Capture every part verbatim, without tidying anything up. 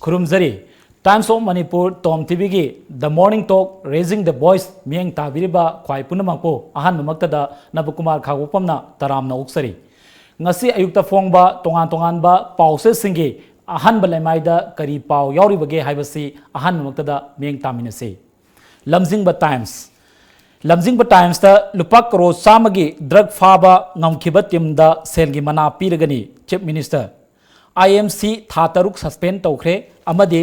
ꯈꯨꯔꯨꯝꯖꯔꯤ꯫ Times of Manipur Tom ꯇꯤꯚꯤꯒꯤ The Morning Talk Raising the Voice ꯃꯤꯠꯌꯦꯡ ꯇꯥꯕꯤꯔꯤꯕ ꯈ꯭ꯋꯥꯏ ꯄꯨꯝꯅꯃꯛꯄꯨ ꯑꯍꯥꯟꯕꯃꯛꯇꯗ ꯅꯕꯀꯨꯃꯥꯔ ꯈꯥꯕꯣꯛꯄꯝꯅ ꯇꯔꯥꯝꯅ ꯑꯣꯛꯆꯔꯤ꯫ ꯉꯁꯤ ꯑꯌꯨꯛꯇ ꯐꯣꯡꯕ ꯇꯣꯉꯥꯟ ꯇꯣꯉꯥꯟꯕ ꯄꯥꯎꯆꯦꯁꯤꯡꯒꯤ ꯑꯍꯥꯟꯕ ꯂꯩꯃꯥꯏꯗ ꯀꯔꯤ ꯄꯥꯎ ꯌꯥꯎꯔꯤꯕꯒꯦ ꯍꯥꯏꯕꯁꯤ ꯑꯍꯥꯟꯕꯃꯛꯇꯗ ꯃꯤꯠꯌꯦꯡ ꯇꯥꯃꯤꯟꯅꯁꯤ꯫ ꯂꯝꯖꯤꯡꯕ ꯇꯥꯏꯝꯁ꯫ ꯂꯝꯖꯤꯡꯕ ꯇꯥꯏꯝꯁꯇ ꯂꯨꯄꯥ ꯀꯔꯣꯔ ꯆꯥꯝꯃꯒꯤ ꯗ꯭ꯔꯒ ꯐꯥꯕ ꯉꯝꯈꯤꯕ ꯇꯤꯝꯗ ꯁꯦꯜꯒꯤ ꯃꯅꯥ ꯄꯤꯔꯒꯅꯤ, ꯆꯤꯐ ꯃꯤꯅꯤꯁꯇꯔ꯫ ꯑꯥꯏ ꯑꯦꯝ ꯁꯤ ꯊꯥ ꯇꯔꯨꯛ ꯁꯁꯄꯦꯟ ꯇꯧꯈ꯭ꯔꯦ ꯑꯃꯗꯤ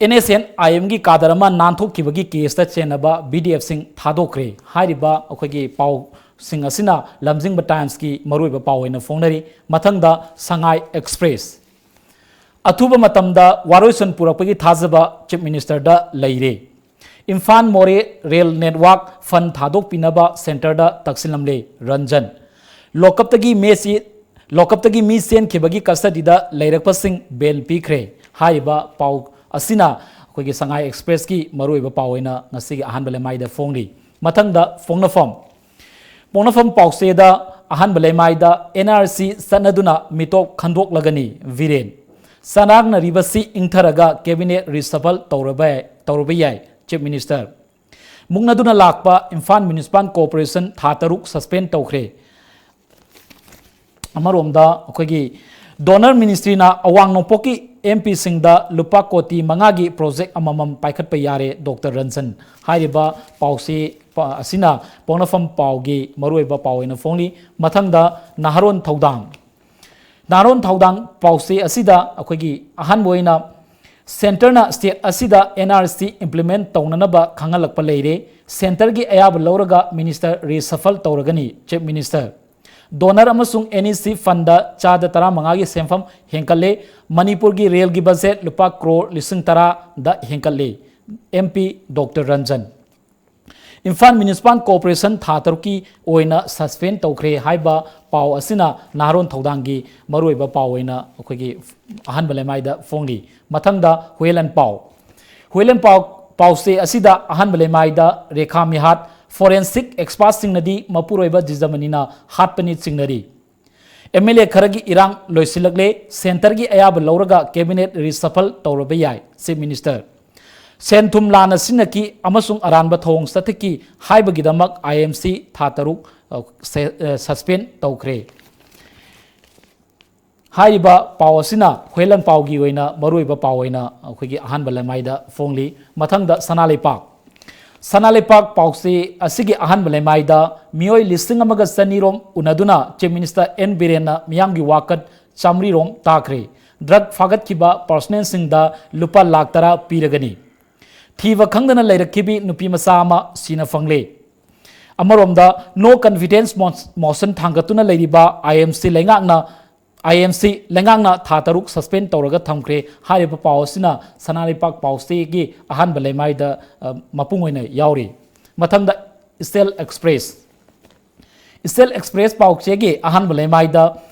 ꯑꯦꯟ ꯑꯦꯁ ꯑꯦꯟ ꯑꯥꯏ ꯑꯦꯝꯒꯤ ꯀꯥꯗꯔ ꯑꯃ ꯅꯥꯟꯊꯣꯛꯈꯤꯕꯒꯤ ꯀꯦꯁꯇ ꯆꯦꯟꯅꯕ ꯚꯤ ꯗꯤ ꯑꯦꯐꯁꯤꯡ ꯊꯥꯗꯣꯛꯈ꯭ꯔꯦ꯫ ꯍꯥꯏꯔꯤꯕ ꯑꯩꯈꯣꯏꯒꯤ ꯄꯥꯎꯁꯤꯡ ꯑꯁꯤꯅ ꯂꯝꯖꯤꯡꯕ ꯇꯥꯏꯝꯁꯀꯤ ꯃꯔꯨꯑꯣꯏꯕ ꯄꯥꯎ ꯑꯣꯏꯅ ꯐꯣꯡꯅꯔꯤ꯫ ꯃꯊꯪꯗ ꯁꯉꯥꯏ ꯑꯦꯛꯁꯄ꯭ꯔꯦꯁ꯫ ꯑꯊꯨꯕ ꯃꯇꯝꯗ ꯋꯥꯔꯣꯏꯁꯤꯟ ꯄꯨꯔꯛꯄꯒꯤ ꯊꯥꯖꯕ ꯆꯤꯐ ꯃꯤꯅꯤꯁꯇꯔꯗ ꯂꯩꯔꯦ꯫ ꯏꯝꯐꯥꯜ ꯃꯣꯔꯦ ꯔꯦꯜ ꯅꯦꯠꯋꯥꯔꯛ ꯐꯟ ꯊꯥꯗꯣꯛꯄꯤꯅꯕ ꯁꯦꯟꯇꯔꯗ ꯇꯛꯁꯤꯜꯂꯝꯂꯦ ꯔꯟꯖꯟ꯫ ꯂꯣꯀꯞꯇꯒꯤ ꯃꯦꯁꯤ-, ꯂꯣꯀꯞꯇꯒꯤ ꯃꯤ ꯆꯦꯟꯈꯤꯕꯒꯤ ꯀꯁꯇꯗꯤꯗ ꯂꯩꯔꯛꯄꯁꯤꯡ ꯕꯦꯜ ꯄꯤꯈ꯭ꯔꯦ꯫ ꯍꯥꯏꯔꯤꯕ ꯄꯥꯎ ꯑꯁꯤꯅ ꯑꯩꯈꯣꯏꯒꯤ ꯁꯉꯥꯏ ꯑꯦꯛꯁꯄ꯭ꯔꯦꯁꯀꯤ ꯃꯔꯨꯑꯣꯏꯕ ꯄꯥꯎ ꯑꯣꯏꯅ ꯉꯁꯤꯒꯤ ꯑꯍꯥꯟꯕ ꯂꯩꯃꯥꯏꯗ ꯐꯣꯡꯂꯤ꯫ ꯃꯊꯪꯗ ꯄꯣꯛꯅꯐꯝ꯫ ꯄꯣꯛꯅꯐꯝ ꯄꯥꯎꯆꯦꯗ ꯑꯍꯥꯟꯕ ꯂꯩꯃꯥꯏꯗ ꯑꯦꯟ ꯑꯥꯔ ꯁꯤ ꯆꯠꯅꯗꯨꯅ ꯃꯤꯇꯣꯞ ꯈꯟꯗꯣꯛꯂꯒꯅꯤ ꯕꯤꯔꯦꯟ꯫ ꯆꯅꯥꯡꯅꯔꯤꯕꯁꯤ ꯏꯪꯊꯔꯒ ꯀꯦꯕꯤꯅꯦꯠ ꯔꯤꯁꯐꯜ ꯇꯧꯔꯕ, ꯇꯧꯔꯕ ꯌꯥꯏ, ꯆꯤꯐ ꯃꯤꯅꯤꯁꯇꯔ꯫ ꯃꯨꯛꯅꯗꯨꯅ ꯂꯥꯛꯄ ꯏꯝꯐꯥꯜ ꯃ꯭ꯌꯨꯅꯤꯁꯤꯄꯥꯜ ꯀꯣꯔꯄꯣꯔꯦꯁꯟ ꯊꯥ ꯇꯔꯨꯛ ꯁꯁꯄꯦꯟ ꯇꯧꯈ꯭ꯔꯦ꯫ ꯑꯃꯔꯣꯝꯗ ꯑꯩꯈꯣꯏꯒꯤ ꯗꯣꯅꯔ ꯃꯤꯅꯤꯁꯇ꯭ꯔꯤꯅ ꯑꯋꯥꯡ ꯅꯣꯡꯄꯣꯛꯀꯤ ꯑꯦꯝ ꯄꯤꯁꯤꯡꯗ ꯂꯨꯄꯥ ꯀꯣꯇꯤ ꯃꯉꯥꯒꯤ ꯄ꯭ꯔꯣꯖꯦꯛ ꯑꯃꯃꯝ ꯄꯥꯏꯈꯠꯄ ꯌꯥꯔꯦ, ꯗꯣꯛꯇꯔ ꯔꯟꯖꯟ꯫ ꯍꯥꯏꯔꯤꯕ ꯄꯥꯎꯁꯤ, ꯄ-, ꯑꯁꯤꯅ ꯄꯣꯛꯅꯐꯝ ꯄꯥꯎꯒꯤ ꯃꯔꯨꯑꯣꯏꯕ ꯄꯥꯎ ꯑꯣꯏꯅ ꯐꯣꯡꯂꯤ꯫ ꯃꯊꯪꯗ ꯅꯍꯥꯔꯣꯟ ꯊꯧꯗꯥꯡ꯫ ꯅꯍꯥꯔꯣꯟ ꯊꯧꯗꯥꯡ ꯄꯥꯎꯆꯦ ꯑꯁꯤꯗ ꯑꯩꯈꯣꯏꯒꯤ ꯑꯍꯥꯟꯕ ꯑꯣꯏꯅ ꯁꯦꯟꯇꯔꯅ ꯁ꯭ꯇꯦꯠ ꯑꯁꯤꯗ ꯑꯦꯟ ꯑꯥꯔ ꯁꯤ ꯏꯝꯄ꯭ꯂꯤꯃꯦꯟ ꯇꯧꯅꯅꯕ ꯈꯪꯍꯜꯂꯛꯄ ꯂꯩꯔꯦ꯫ ꯁꯦꯟꯇꯔꯒꯤ ꯑꯌꯥꯕ ꯂꯧꯔꯒ ꯃꯤꯅꯤꯁꯇꯔ ꯔꯤꯁꯐꯜ ꯇꯧꯔꯒꯅꯤ, ꯆꯤꯐ ꯃꯤꯅꯤꯁꯇꯔ꯫ ꯗꯣꯅꯔ ꯑꯃꯁꯨꯡ ꯑꯦꯟ ꯏ ꯁꯤ ꯐꯟꯗ ꯆꯥꯗ ꯇꯔꯥꯃꯉꯥꯒꯤ ꯁꯦꯟꯐꯝ ꯍꯦꯟꯒꯠꯂꯦ꯫ ꯃꯅꯤꯄꯨꯔꯒꯤ ꯔꯦꯜꯒꯤ ꯕꯖꯦꯠ ꯂꯨꯄꯥ ꯀ꯭ꯔꯣꯔ ꯂꯤꯁꯤꯡ ꯇꯔꯥꯗ ꯍꯦꯟꯒꯠꯂꯦ, M P doctor Ranjan. Imphal municipal corporation ꯊꯥ ꯇꯔꯨꯛꯀꯤ ꯑꯣꯏꯅ ꯁꯁꯄꯦꯟ ꯇꯧꯈ꯭ꯔꯦ ꯍꯥꯏꯕ ꯄꯥꯎ ꯑꯁꯤꯅ ꯅꯍꯥꯔꯣꯟ ꯊꯧꯗꯥꯡꯒꯤ ꯃꯔꯨꯑꯣꯏꯕ ꯄꯥꯎ ꯑꯣꯏꯅ ꯑꯩꯈꯣꯏꯒꯤ ꯑꯍꯥꯟꯕ ꯂꯩꯃꯥꯏꯗ ꯐꯣꯡꯂꯤ꯫ ꯃꯊꯪꯗ ꯍꯨꯌꯦꯂꯦꯟ ꯄꯥꯎ꯫ ꯍꯨꯌꯦꯂꯦꯟ ꯄꯥꯎ, ꯄꯥꯎꯆꯦ ꯑꯁꯤꯗ ꯑꯍꯥꯟꯕ ꯂꯩꯃꯥꯏꯗ ꯔꯦꯈꯥ ꯃꯤꯍꯥꯠ, ꯐꯣꯔꯦꯟꯁꯤꯛ ꯑꯦꯛꯁꯄꯥꯔꯠꯁꯤꯡꯅꯗꯤ ꯃꯄꯨꯔꯣꯏꯕ ꯖꯤꯖꯃꯅꯤꯅ ꯍꯥꯠꯄꯅꯤ ꯆꯤꯡꯅꯔꯤ꯫ ꯑꯦꯝ ꯑꯦꯜ ꯑꯦ ꯈꯔꯒꯤ ꯏꯔꯥꯡ ꯂꯣꯏꯁꯤꯜꯂꯛꯂꯦ, ꯁꯦꯟꯇꯔꯒꯤ ꯑꯌꯥꯕ ꯂꯧꯔꯒ ꯀꯦꯕꯤꯅꯦꯠ ꯔꯤꯁꯐꯜ ꯇꯧꯔꯕ ꯌꯥꯏ, ꯆꯤꯐ ꯃꯤꯅꯤꯁꯇꯔ꯫ ꯁꯦꯟ ꯊꯨꯝ ꯂꯥꯟꯅ ꯁꯤꯖꯤꯟꯅꯈꯤ ꯑꯃꯁꯨꯡ ꯑꯔꯥꯟꯕ ꯊꯧꯑꯣꯡ ꯆꯠꯊꯈꯤ ꯍꯥꯏꯕꯒꯤꯗꯃꯛ ꯑꯥꯏ ꯑꯦꯝ ꯁꯤ ꯊꯥ ꯇꯔꯨꯛ, ꯑ, ꯁꯦ-, ꯑ, ꯁꯁꯄꯦꯟ ꯇꯧꯈ꯭ꯔꯦ꯫ ꯍꯥꯏꯔꯤꯕ ꯄꯥꯎ ꯑꯁꯤꯅ ꯍꯨꯏꯌꯦꯟ ꯂꯥꯟꯄꯥꯎꯒꯤ ꯑꯣꯏꯅ ꯃꯔꯨꯑꯣꯏꯕ ꯄꯥꯎ ꯑꯣꯏꯅ ꯑꯩꯈꯣꯏꯒꯤ ꯑꯍꯥꯟꯕ ꯂꯩꯃꯥꯏꯗ ꯐꯣꯡꯂꯤ꯫ ꯃꯊꯪꯗ ꯁꯅꯥ ꯂꯩꯄꯥꯛ꯫ ꯁꯅꯥ ꯂꯩꯄꯥꯛ ꯄꯥꯎꯆꯦ ꯑꯁꯤꯒꯤ ꯑꯍꯥꯟꯕ ꯂꯩꯃꯥꯏꯗ ꯃꯤꯑꯣꯏ ꯂꯤꯁꯤꯡ ꯑꯃꯒ ꯆꯅꯤꯔꯣꯝ ꯎꯅꯗꯨꯅ ꯆꯤꯐ ꯃꯤꯅꯤꯁꯇꯔ ꯑꯦꯟ ꯕꯤꯔꯦꯟꯅ ꯃꯤꯌꯥꯝꯒꯤ ꯋꯥꯀꯠ ꯆꯥꯃꯔꯤꯔꯣꯝ ꯇꯥꯈ꯭ꯔꯦ꯫ ꯗ꯭ꯔꯒ ꯐꯥꯒꯠꯈꯤꯕ ꯄꯔꯁꯅꯦꯜꯁꯤꯡꯗ ꯂꯨꯄꯥ ꯂꯥꯈ ꯇꯔꯥ ꯄꯤꯔꯒꯅꯤ꯫ ꯊꯤꯕ ꯈꯪꯗꯅ ꯂꯩꯔꯛꯈꯤꯕꯤ ꯅꯨꯄꯤ ꯃꯆꯥ ꯑꯃ ꯁꯤꯅ ꯐꯪꯂꯦ꯫ ꯑꯃꯔꯣꯝꯗ, ꯅꯣ ꯀꯟꯐꯤꯗꯦꯟꯁ ꯃꯣ-, ꯃꯣꯁꯟ ꯊꯥꯡꯒꯠꯇꯨꯅ ꯂꯩꯔꯤꯕ ꯑꯥꯏ ꯑꯦꯝ ꯁꯤ ꯂꯩꯉꯥꯛꯅ, ꯑꯥꯏ ꯑꯦꯝ ꯁꯤ ꯂꯩꯉꯥꯛꯅ ꯊꯥ ꯇꯔꯨꯛ ꯁꯁꯄꯦꯟ ꯇꯧꯔꯒ ꯊꯝꯈ꯭ꯔꯦ꯫ ꯍꯥꯏꯔꯤꯕ ꯄꯥꯎ ꯑꯁꯤꯅ ꯁꯅꯥ ꯂꯩꯄꯥꯛ ꯄꯥꯎꯆꯦꯒꯤ ꯑꯍꯥꯟꯕ ꯂꯩꯃꯥꯏꯗ, ꯑ, ꯃꯄꯨꯡ ꯑꯣꯏꯅ ꯌꯥꯎꯔꯤ꯫ ꯃꯊꯪꯗ, ꯏꯁꯇꯦꯜ ꯑꯦꯛꯁꯄ꯭ꯔꯦꯁ꯫ ꯏꯁꯇꯦꯜ ꯑꯦꯛꯁꯄ꯭ꯔꯦꯁ ꯄꯥꯎꯆꯦꯒꯤ ꯑꯍꯥꯟꯕ ꯂꯩꯃꯥꯏꯗ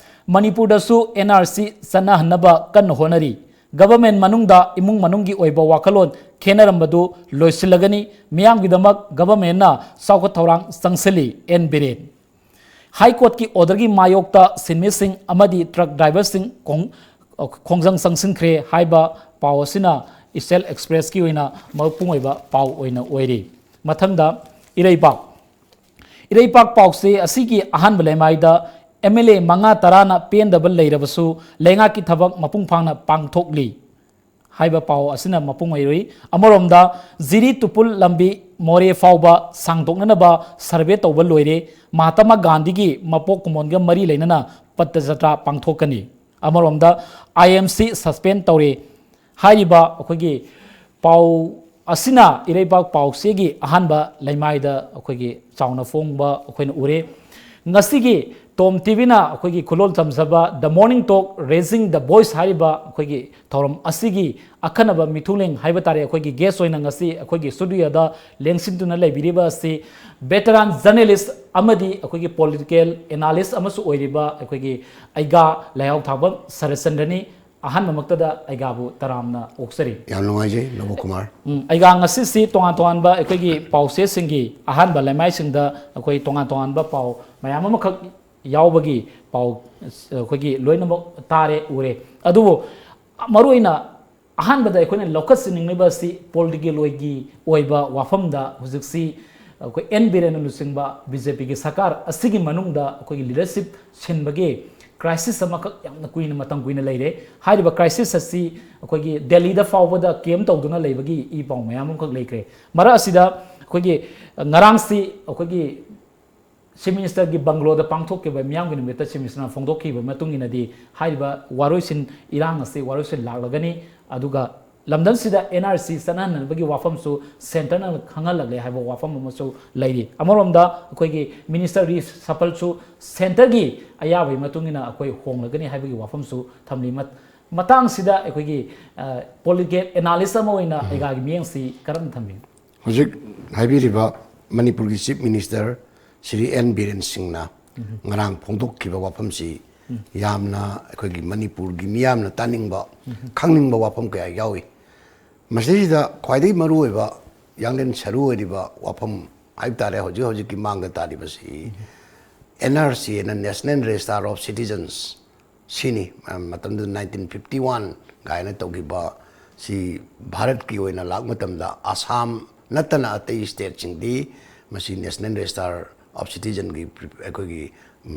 ꯃꯅꯤꯄꯨꯔꯗꯁꯨ ꯑꯦꯟ ꯑꯥꯔ ꯁꯤ ꯆꯠꯅꯍꯟꯅꯕ ꯀꯟꯅ ꯍꯣꯠꯅꯔꯤ꯫ ꯒꯚꯔꯟꯃꯦꯟꯠ ꯃꯅꯨꯡꯗ ꯏꯃꯨꯡ ꯃꯅꯨꯡꯒꯤ ꯑꯣꯏꯕ ꯋꯥꯈꯜꯂꯣꯟ ꯈꯦꯠꯅꯔꯝꯕꯗꯨ ꯂꯣꯏꯁꯤꯜꯂꯒꯅꯤ꯫ ꯃꯤꯌꯥꯝꯒꯤꯗꯃꯛ ꯒꯚꯔꯟꯃꯦꯟꯠꯅ ꯆꯥꯎꯈꯠ ꯊꯧꯔꯥꯡ ꯆꯪꯁꯤꯜꯂꯤ, ꯑꯦꯟ ꯕꯤꯔꯦꯟ꯫ ꯍꯥꯏ ꯀꯣꯔꯠꯀꯤ ꯑꯣꯔꯗꯔꯒꯤ ꯃꯥꯌꯣꯛꯇ ꯁꯤꯟꯃꯤꯁꯤꯡ ꯑꯃꯗꯤ ꯇ꯭ꯔꯛ ꯗ꯭ꯔꯥꯏꯚꯔꯁꯤꯡ ꯈꯣꯡ-, ꯈꯣꯡꯖꯪ ꯆꯪꯁꯤꯟꯈ꯭ꯔꯦ ꯍꯥꯏꯕ ꯄꯥꯎ ꯑꯁꯤꯅ ꯏꯁꯇꯦꯜ ꯑꯦꯛꯁꯄ꯭ꯔꯦꯁꯀꯤ ꯑꯣꯏꯅ ꯃꯄꯨꯡ ꯑꯣꯏꯕ ꯄꯥꯎ ꯑꯣꯏꯅ ꯑꯣꯏꯔꯤ꯫ ꯃꯊꯪꯗ ꯏꯔꯩꯄꯥꯛ꯫ ꯏꯔꯩꯄꯥꯛ ꯄꯥꯎꯆꯦ ꯑꯁꯤꯒꯤ ꯑꯍꯥꯟꯕ ꯂꯩꯃꯥꯏꯗ ꯑꯦꯝ ꯑꯦꯜ ꯑꯦ ꯃꯉꯥ ꯇꯔꯥꯅ ꯄꯦꯟꯗꯕ ꯂꯩꯔꯕꯁꯨ ꯂꯩꯉꯥꯛꯀꯤ ꯊꯕꯛ ꯃꯄꯨꯡ ꯐꯥꯅ ꯄꯥꯡꯊꯣꯛꯂꯤ ꯍꯥꯏꯕ ꯄꯥꯎ ꯑꯁꯤꯅ ꯃꯄꯨꯡ ꯑꯣꯏꯔꯨꯏ꯫ ꯑꯃꯔꯣꯝꯗ, ꯖꯤꯔꯤ ꯇꯨꯄꯨꯜ ꯂꯝꯕꯤ ꯃꯣꯔꯦ ꯐꯥꯎꯕ ꯁꯥꯡꯗꯣꯛꯅꯅꯕ ꯁꯔꯚꯦ ꯇꯧꯕ ꯂꯣꯏꯔꯦ꯫ ꯃꯍꯥꯇꯃꯥ ꯒꯥꯟꯙꯤꯒꯤ ꯃꯄꯣꯛ ꯀꯨꯝꯑꯣꯟꯒ ꯃꯔꯤ ꯂꯩꯅꯅ ꯄꯠꯇ ꯖꯇ꯭ꯔꯥ ꯄꯥꯡꯊꯣꯛꯀꯅꯤ꯫ ꯑꯃꯔꯣꯝꯗ, ꯑꯥꯏ ꯑꯦꯝ ꯁꯤ ꯁꯁꯄꯦꯟ ꯇꯧꯔꯦ꯫ ꯍꯥꯏꯔꯤꯕ ꯑꯩꯈꯣꯏꯒꯤ ꯄꯥꯎ ꯑꯁꯤꯅ ꯏꯔꯩꯄꯥꯛ ꯄꯥꯎꯆꯦꯒꯤ ꯑꯍꯥꯟꯕ ꯂꯩꯃꯥꯏꯗ ꯑꯩꯈꯣꯏꯒꯤ ꯆꯥꯎꯅ ꯐꯣꯡꯕ ꯑꯩꯈꯣꯏꯅ ꯎꯔꯦ꯫ ꯉꯁꯤꯒꯤ ꯇꯣꯝ ꯇꯤꯚꯤꯅ ꯑꯩꯈꯣꯏꯒꯤ ꯈꯨꯂꯣꯜ ꯆꯝꯖꯕ The Morning Talk Raising the Voice ꯍꯥꯏꯔꯤꯕ ꯑꯩꯈꯣꯏꯒꯤ ꯊꯧꯔꯝ ꯑꯁꯤꯒꯤ ꯑꯈꯟꯅꯕ ꯃꯤꯊꯨꯡꯂꯦꯟ ꯍꯥꯏꯕ ꯇꯥꯔꯦ, ꯑꯩꯈꯣꯏꯒꯤ ꯒꯦꯁ ꯑꯣꯏꯅ ꯉꯁꯤ ꯑꯩꯈꯣꯏꯒꯤ ꯁ꯭ꯇꯨꯗꯤꯑꯣꯗ ꯂꯦꯡꯁꯤꯟꯗꯨꯅ ꯂꯩꯕꯤꯔꯤꯕ ꯑꯁꯤ ꯚꯦꯇꯔꯥꯟ ꯖꯔꯅꯦꯂꯤꯁ ꯑꯃꯗꯤ ꯑꯩꯈꯣꯏꯒꯤ ꯄꯣꯂꯤꯇꯤꯀꯦꯜ ꯑꯦꯅꯥꯂꯤꯁ ꯑꯃꯁꯨ ꯑꯣꯏꯔꯤꯕ ꯑꯩꯈꯣꯏꯒꯤ ꯑꯩꯒꯥ ꯂꯩꯍꯥꯎ ꯊꯥꯡꯕꯝ ꯁꯔꯠꯆꯟꯗ꯭ꯔꯅꯤ꯫ ꯑꯍꯥꯟꯕꯃꯛꯇꯗ ꯑꯩꯒꯥꯕꯨ ꯇꯔꯥꯝꯅ ꯑꯣꯛꯆꯔꯤ꯫ ꯌꯥꯝ ꯅꯨꯡꯉꯥꯏꯖꯩ, ꯅꯕꯣ ꯀꯨꯃꯥꯔ꯫ ꯎꯝ, ꯑꯩꯒꯥ ꯉꯁꯤꯁꯤ ꯇꯣꯉꯥꯟ ꯇꯣꯉꯥꯟꯕ ꯑꯩꯈꯣꯏꯒꯤ ꯄꯥꯎꯆꯦꯁꯤꯡꯒꯤ ꯑꯍꯥꯟꯕ ꯂꯩꯃꯥꯏꯁꯤꯡꯗ ꯑꯩꯈꯣꯏ ꯇꯣꯉꯥꯟ ꯇꯣꯉꯥꯟꯕ ꯄꯥꯎ ꯃꯌꯥꯝ ꯑꯃꯈꯛ ꯌꯥꯎꯕꯒꯤ ꯄꯥꯎ ꯑꯩꯈꯣꯏꯒꯤ ꯂꯣꯏꯅꯃꯛ ꯇꯥꯔꯦ, ꯎꯔꯦ꯫ ꯑꯗꯨꯕꯨ ꯃꯔꯨꯑꯣꯏꯅ ꯑꯍꯥꯟꯕꯗ ꯑꯩꯈꯣꯏꯅ ꯂꯧꯈꯠꯆꯅꯤꯡꯂꯤꯕ ꯑꯁꯤ ꯄꯣꯂꯤꯇꯤꯀꯦꯜ ꯑꯣꯏꯒꯤ ꯑꯣꯏꯕ ꯋꯥꯐꯝꯗ ꯍꯧꯖꯤꯛꯁꯤ ꯑꯩꯈꯣꯏ ꯑꯦꯟ ꯕꯤꯔꯦꯟꯅ ꯂꯨꯆꯤꯡꯕ ꯕꯤ ꯖꯦ ꯄꯤꯒꯤ ꯁꯔꯀꯥꯔ ꯑꯁꯤꯒꯤ ꯃꯅꯨꯡꯗ ꯑꯩꯈꯣꯏꯒꯤ ꯂꯤꯗꯔꯁꯤꯞ ꯁꯤꯟꯕꯒꯤ ꯀ꯭ꯔꯥꯏꯁꯤꯁ ꯑꯃꯈꯛ ꯌꯥꯝꯅ ꯀꯨꯏꯅ, ꯃꯇꯝ ꯀꯨꯏꯅ ꯂꯩꯔꯦ꯫ ꯍꯥꯏꯔꯤꯕ ꯀ꯭ꯔꯥꯏꯁꯤꯁ ꯑꯁꯤ ꯑꯩꯈꯣꯏꯒꯤ ꯗꯦꯜꯂꯤꯗ ꯐꯥꯎꯕꯗ ꯀꯦꯝ ꯇꯧꯗꯨꯅ ꯂꯩꯕꯒꯤ ꯏ ꯄꯥꯎ ꯃꯌꯥꯝ ꯑꯃꯈꯛ ꯂꯩꯈ꯭ꯔꯦ꯫ ꯃꯔꯛ ꯑꯁꯤꯗ ꯑꯩꯈꯣꯏꯒꯤ ꯉꯔꯥꯡꯁꯤ ꯑꯩꯈꯣꯏꯒꯤ ꯆꯤꯐ ꯃꯤꯅꯤꯁꯇꯔꯒꯤ ꯕꯪꯒ꯭ꯂꯣꯗ ꯄꯥꯡꯊꯣꯛꯈꯤꯕ ꯃꯤꯌꯥꯝꯒꯤ ꯅꯨꯃꯤꯠꯇ ꯆꯤꯐ ꯃꯤꯅꯤꯁꯇꯔꯅ ꯐꯣꯡꯗꯣꯛꯈꯤꯕ ꯃꯇꯨꯡ ꯏꯟꯅꯗꯤ ꯍꯥꯏꯔꯤꯕ ꯋꯥꯔꯣꯏꯁꯤꯟ ꯏꯔꯥꯡ ꯑꯁꯤ, ꯋꯥꯔꯣꯏꯁꯤꯟ ꯂꯥꯛꯂꯒꯅꯤ꯫ ꯑꯗꯨꯒ ꯂꯝꯗꯝꯁꯤꯗ ꯑꯦꯟ ꯑꯥꯔ ꯁꯤ ꯆꯠꯅꯍꯟꯅꯕꯒꯤ ꯋꯥꯐꯝꯁꯨ ꯁꯦꯟꯇꯔꯅ ꯈꯪꯍꯜꯂꯛꯂꯦ ꯍꯥꯏꯕ ꯋꯥꯐꯝ ꯑꯃꯁꯨ ꯂꯩꯔꯤ꯫ ꯑꯃꯔꯣꯝꯗ ꯑꯩꯈꯣꯏꯒꯤ ꯃꯤꯅꯤꯁꯇꯔ ꯔꯤꯁꯐꯜꯁꯨ ꯁꯦꯟꯇꯔꯒꯤ ꯑꯌꯥꯕꯒꯤ ꯃꯇꯨꯡ ꯏꯟꯅ ꯑꯩꯈꯣꯏ ꯍꯣꯡꯂꯒꯅꯤ ꯍꯥꯏꯕꯒꯤ ꯋꯥꯐꯝꯁꯨ ꯊꯝꯂꯤ꯫ ꯃꯠ-, ꯃꯇꯥꯡꯁꯤꯗ ꯑꯩꯈꯣꯏꯒꯤ, ꯑ, ꯄꯣꯂꯤꯇꯤꯀꯦꯜ ꯑꯦꯅꯥꯂꯤꯁ ꯑꯃ ꯑꯣꯏꯅ ꯑꯩꯒꯤ ꯃꯤꯠꯌꯦꯡꯁꯤ ꯀꯔꯝꯅ ꯊꯝꯕꯤꯅꯤ? ꯍꯧꯖꯤꯛ ꯍꯥꯏꯕꯤꯔꯤꯕ ꯃꯅꯤꯄꯨꯔꯒꯤ chief minister Shri N Biren ꯁꯤꯡꯅ ꯉꯔꯥꯡ ꯐꯣꯡꯗꯣꯛꯈꯤꯕ ꯋꯥꯐꯝꯁꯤ ꯌꯥꯝꯅ ꯑꯩꯈꯣꯏꯒꯤ ꯃꯅꯤꯄꯨꯔꯒꯤ ꯃꯤꯌꯥꯝꯅ ꯇꯥꯅꯤꯡꯕ, ꯈꯪꯅꯤꯡꯕ ꯋꯥꯐꯝ ꯀꯌꯥ ꯌꯥꯎꯏ꯫ ꯃꯁꯤꯗꯩꯁꯤꯗ ꯈ꯭ꯋꯥꯏꯗꯒꯤ ꯃꯔꯨꯑꯣꯏꯕ, ꯌꯥꯡꯂꯦꯟ ꯁꯔꯨ ꯑꯣꯏꯔꯤꯕ ꯋꯥꯐꯝ ꯍꯥꯏꯕ ꯇꯥꯔꯦ, ꯍꯧꯖꯤꯛ ꯍꯧꯖꯤꯛꯀꯤ ꯃꯥꯡꯗ ꯇꯥꯔꯤꯕꯁꯤ ꯑꯦꯟ ꯑꯥꯔ ꯁꯤ ꯍꯥꯏꯅ, ꯅꯦꯁꯅꯦꯜ ꯔꯦꯖꯤꯁꯇꯥꯔ ꯑꯣꯐ ꯁꯤꯇꯤꯖꯟꯁ ꯁꯤꯅꯤ꯫ ꯑ, ꯃꯇꯝꯗꯨꯗ ꯅꯥꯏꯟꯇꯤꯟ ꯐꯤꯐꯇꯤ ꯋꯥꯟ ꯀꯥꯏꯅ ꯇꯧꯈꯤꯕ ꯁꯤ ꯚꯥꯔꯠꯀꯤ ꯑꯣꯏꯅ ꯂꯥꯛꯄ ꯃꯇꯝꯗ ꯑꯁꯥꯝ ꯅꯠꯇꯅ ꯑꯇꯩ ꯁ꯭ꯇꯦꯠꯁꯤꯡꯗꯤ ꯃꯁꯤ ꯅꯦꯁꯅꯦꯜ ꯔꯦꯖꯤꯁꯇꯥꯔ ꯑꯣꯐ ꯁꯤꯇꯤꯖꯟꯒꯤ ꯑꯩꯈꯣꯏꯒꯤ